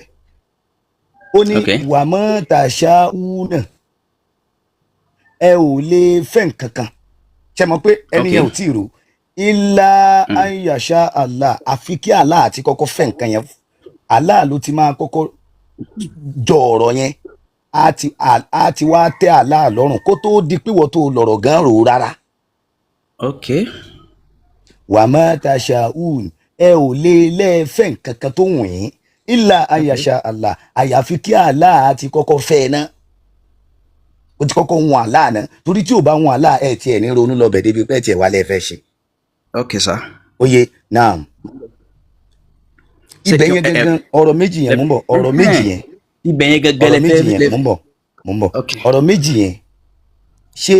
Ó ní wa ma tasha'una, ẹ ò lè fẹ́ nǹkan kan. Ṣe mọ̀ pé ẹni yẹn ò tí ì rò illa an yasha Allah, àfi kí Allah àti kọ́kọ́ fẹ́ nǹkan yẹn. Allah ló ti máa kọ́kọ́ jọ ọ̀rọ̀ yẹn, á ti wá tẹ́ Allah lọ́rùn kó tó di pé wọ́n tó lọ̀rọ̀ gan rò ó rárá. Wa ma tasha'un, ẹ ò lè lẹ́ẹ̀fẹ́ nǹkan kan tó wù yín illa an yasha Allah, àyàfi kí Allah ti kọ́kọ́ fẹ́ ẹ náà, ó ti kọ́kọ́ wọn Allah náà, torí tí ò bá wọn Allah, ẹ tiẹ̀ ní ronú lọ bẹ̀ débi pé ẹ tiẹ̀ wà lẹ́ẹ̀fẹ́ ṣe. Ok sir. Oye naam. Ṣé Ibẹ̀ yẹn gangan, ọ̀rọ̀ méjì yẹn, mò ń bọ̀, ọ̀rọ̀ méjì yẹn. Ibẹ̀ yẹn gangan Ọ̀rọ̀ lẹ méjì fẹ́ yẹn, mò ń bọ̀, mò ń bọ̀. Ọ̀rọ̀ méjì yẹn, ṣé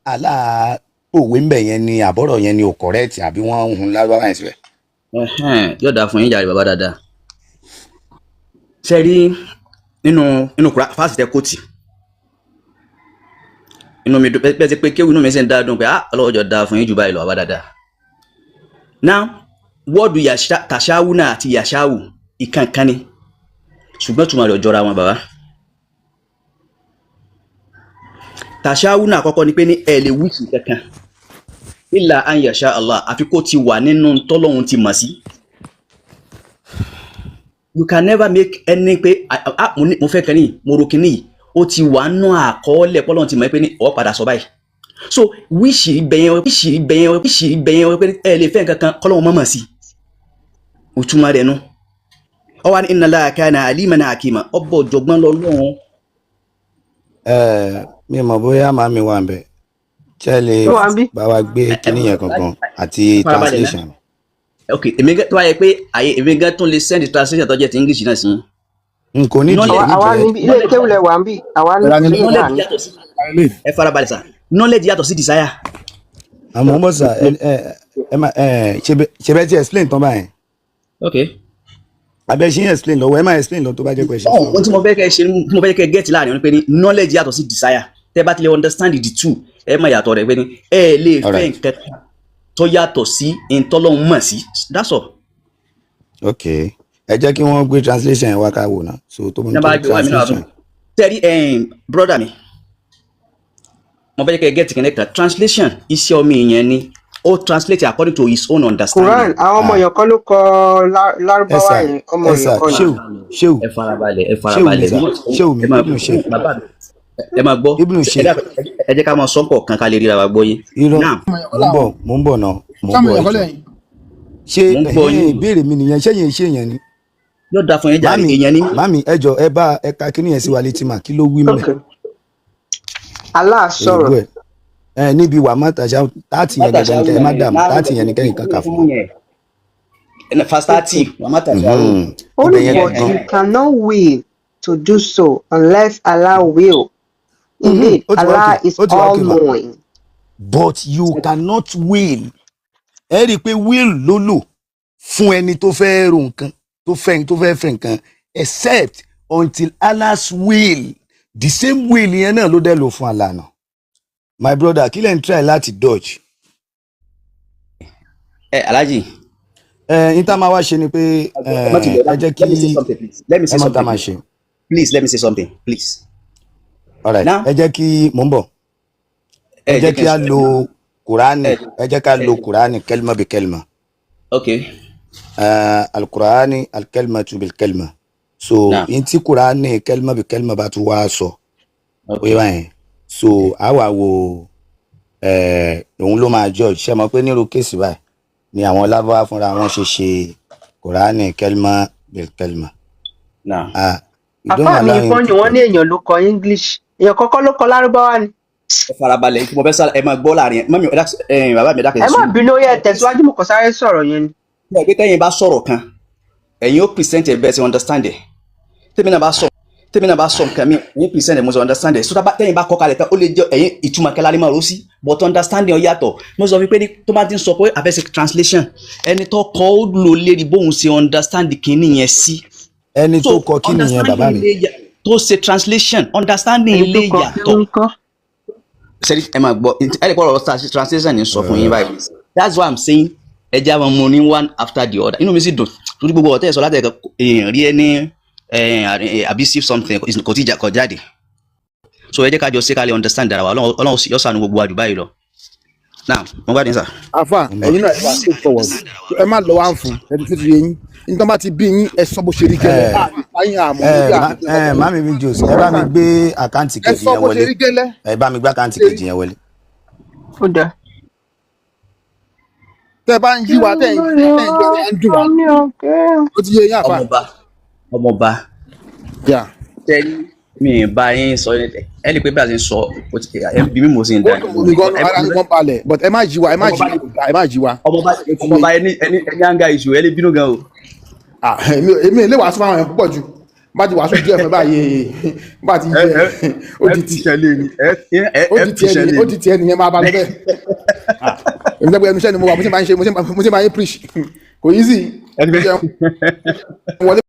Allah òwe ń bẹ̀ yẹn ni, àbọ̀rọ̀ yẹn ni ò correct, àbí wọ́n ń hun lárúbáwá yẹn síbẹ̀? Ẹhẹ́n, yóò dáa fún yín jàre bàbá dáadáa. Ṣe rí Nínú verse tẹ quote, inú mi dùn bẹ́ẹ̀ ti pé kéwù, inú mi sì ń dá dùn pé, ah, ọlọ́wọ́ jọ dáa fún yín jù báyìí lọ, àbá dáadáa. Now, word tàṣáwù náà àti yàṣáwù, ìkànkan ni, ṣùgbọ́n túmọ̀ rẹ̀ ò jọra wọn. Bàbá, tàṣáwù náà àkọ́kọ́ ni pé ní ẹ lè wish kankan illa an yasha Allah, àfi kó ti wà nínú tọ́lọ́hun ti mọ̀ sí. You can never make any pé, ah ah, mo fẹ́ kan ní, mo ro kíní yìí, ó ti wà nínú àkọọ́lẹ̀ pọ́lọ́hun ti mọ̀ pé ní ọ̀ padà sọ báyìí. So wish bẹ̀yẹn, wish bẹ̀yẹn, wish bẹ̀yẹn pé ẹ lè fẹ́ nǹkan kan kọ́lọ́hun mọ̀mọ̀ sí, òtúmọ̀ rẹ̀ nu. Ọ wá ní inna Allaha kana aliman hakima, ọbọ̀ ọ̀jọ̀gbọ́n lọ́lọ́run. Ẹ mi mọ̀ bóyá màmí wà ń bẹ̀, ṣé lè Ó wà ń bí. bá wa gbé kinní yẹn gangan àti Farabalẹ̀ náà. translation. Ok, èmi gẹ́ tó wáyé pé àyè èmi gẹ́ tún lè send translation tó jẹ́ ti English náà sí yín. N kò ní ìdí Àwa ẹ̀ àwa nídìí ẹ̀. níbi ilé kéwìlẹ̀ wà ń bí, àwa ní Ìlànà ilé kíní náà Knowledge ní. yàtọ̀ sí, ẹ farabalẹ̀ sà, knowledge yàtọ̀ sí desire. Àmọ́ ń bọ̀ sà, ẹ ẹ ẹ má ẹ ṣe bẹ́ẹ̀ tí explain tán báyẹn. Ok. Àbẹ ṣe ń explain lọ́wọ́, ẹ má explain lọ tó bá jẹ́ pé ẹ ṣe Ohun sọ̀rọ̀. tí mo fẹ́ kẹ́ ṣe, tí mo fẹ́ kẹ́ get láàrin wọn ni pé ní knowledge yàtọ̀ sí desire. Tẹ́ bá ti lè understand the two, ẹ má yàtọ̀ rẹ̀ pé ní ẹ lè fẹ́ Alright. nǹkan tó yàtọ̀ sí ntọ́lọ́hún mọ̀ sí. That's all. Ok, ẹ jẹ́ kí wọ́n gbé translation yẹn wá ká wò ná, so tó Ní tó bá gbé wá mi náà translation. Tẹ́rí, brother mi, mo fẹ́ kẹ́ get kìnìún kan. Translation, iṣẹ́ ọmọ èèyàn ni ó translate according to his own Quran understanding. àwọn ọmọ Ah, èèyàn kan ló kọ ẹ lárúbáwá sà, yẹn, ọmọ ẹ èèyàn sà, kan ni. ṣéwù, ṣéwù, Ẹ farabalẹ̀, ẹ ṣéwù mi farabalẹ̀. sà, ṣéwù mi, Ẹ máa Ibnu Sheikh, bàbá mi, ẹ máa gbọ́. Ibnu Ẹ Sheikh. dákun, ẹ jẹ́ ká máa sọ́kọ̀ kan ká lè ríra wa gbọ́ yé. Irọ́, Now, mò ń bọ̀, mò ń bọ̀ náà, mò ń Sáwọn bọ̀, èèyàn ẹ kọ́ jọ̀ọ́. lẹ́yìn. Ṣé mò ń gbọ́ ẹ̀hẹ́n yín. Ìbéèrè mi nìyẹn, ṣé yẹn ṣé yẹn ni? Yóò dáa fún yín jàre. Màmí, Èèyàn ní. màmí, ẹ jọ̀ọ́, ẹ bá ẹ ka kíní yẹn sí wa létí mà, kí ló wí Ok, mẹ́? Allah Èèbú sọ̀rọ̀. ẹ̀ ẹ níbi wà má tàṣà táàtì yẹn gangan ni kẹ́ ẹ má dààmú, táàtì yẹn ni kẹ́yìn kankan fún wa. Verse 30, wà má tàṣà o. Ó Ibẹ̀ ní yẹn but gangan. you cannot will to do so unless Allah will. Indeed, Ó ti wá Allah òkè, is ó ti wá all òkè mà. knowing. But you cannot will. Ẹ rí i pé will ló lò fún ẹni tó fẹ́ ro nǹkan, tó fẹ́ fẹ́ nǹkan, except until Allah's will. The same will yẹn náà ló dẹ̀ lò fún Allah náà. My brother, kí lẹ̀ ń try láti dodge? Ẹ Alhaji. Ẹ n tá máa wá ṣe ni pé Ẹ má ti ẹ jẹ́ kí let me say something, please. Let me ẹ say mọ̀ tá something, máa please. ṣe. Please let me say something, please. Alright, Now, ẹ jẹ́ kí mò ń bọ̀. Ẹ ẹ jẹ́ jẹ́ kí kí n á sọ. lo Kùránì, Ẹ ẹ jẹ́ ká ẹ lo Kùránì kẹlímà bí kẹlímà. Ok. Alukurani alikẹlímà tu bil kẹlímà. So Now, n tí Kùránì kẹlímà bí kẹlímà bá tún wá sọ, ó ok. yẹ báyẹn. So a wà wo òun ló máa judge. Ṣé mọ̀ pé nírú case báyìí ni àwọn lábáwá fúnra wọn ṣe ṣe Kùránì kẹlímà bil kẹlímà. Now, Ah, you don't Àfáà mi allow him ìfọ́n ni to wọ́n talk. ní èèyàn ló kọ English, èèyàn kọ́kọ́ ló kọ lárúbáwá ni. Ẹ farabalẹ̀, kí mo fẹ́ sá, ẹ máa gbọ́ láàrin ẹ. Mọ́mí, ẹ dákun, ẹ bàbá mi, ẹ dákun, Ẹ ẹ má sùúrù. bínú, ó yẹ tẹ̀síwájú, mo kàn sáré sọ̀rọ̀ yẹn ni. Ẹ pé tẹ́yìn bá sọ̀rọ̀ kan, ẹ̀yin ó present ẹ̀ bẹ́ẹ̀ ṣe understand ẹ̀. Tèmi náà bá sọ nǹkan mi, ẹ̀yin present ẹ̀ mo ṣe understand ẹ̀. So tẹ́yìn bá kọ́ kalẹ̀ tán, ó lè jẹ́ ẹ̀yin ìtumọ̀ kẹlá ní máa rò sí, but understanding ó yàtọ̀. Mo sọ fún pé ní tó bá ti ń sọ pé a fẹ́ ṣe translation, ẹni tó kọ́ ó lò lérí bóun ṣe understand kínní yẹn sí. Ẹni So tó kọ kí nìyẹn, bàbá understanding mi? lè yà tó ṣe translation, understanding Ẹni tó lè kọ yàtọ̀. kéwú ńkọ́? Sẹ́rí, ẹ máa gbọ́, ẹ lè kọ́ ọ̀rọ̀ translation ní sọ fún yín báyìí. That's why I'm saying ẹ jẹ́ àwọn mo ní one after the other. Inú mi sì dùn torí gbogbo ọ̀tẹ́ ẹ̀ sọ láti ẹ̀ka èèyàn rí ẹ ní abusive something kò tí ì kọ jáde. So ẹ jẹ́ ká jọ ṣe ká lè understand ara wa. Ọlọ́run yóò ṣàánú gbogbo wa jù báyìí lọ. Now, mo gbádùn sà. Afa, ẹ̀yin náà ẹ wà straight forward, ẹ má lọ wá ń fún ẹni tó ti yé yín. Nítorí bá ti bí yín, ẹ sọ bó ṣe rí gẹ́lẹ́. Ẹ Àyìn àmọ́ ẹ lórí má àmọ́. Ẹ mami mi Jose, ẹ bá mi gbé account Ẹ kejì sọ yẹn bó ṣe wọlé. rí gẹ́lẹ́. Ẹ bá mi gbé account kejì yẹn wọlé. Ó dáa. Tẹ bá ń yí wa, tẹ ń yí wa, tẹ ń dùn wá, ó ti yé yín, àfa. Ọmọọba, ọmọọba. Yeah. Tẹ́lí mi ì bá yín sọ, ẹ lè pé bí a ṣe ń sọ ẹ bí mi mo sì ń Ó dá dùn mí gan, ara mi gan balẹ̀, but ẹ má yí wa, ẹ má yí wa, kò dáa, ẹ má yí wa. Ọmọọba, ọmọọba, ẹni anger issue, ẹ lè bínú gan o. Ah, èmi ò lè wàásù fún àwọn èèyàn púpọ̀ jù. Bá ti wàásù díẹ̀ fún ẹ báyìí, bá ti ẹ yẹ ẹ ó ẹ di fi ti ṣẹlẹ̀ ni ẹ ẹ ó ẹ di fi tiẹ̀ nìyẹn, ṣẹlẹ̀ ó ni. di tiẹ̀ nìyẹn, máa bá lọ bẹ́ẹ̀. Ah, èmi jẹ́ pé ẹnu iṣẹ́ ni mo wà, mo ṣe máa ń ṣe, mo ṣe máa ń preach, kò easy. Ẹni Ó bẹ́ẹ̀. jẹ́ wọlé.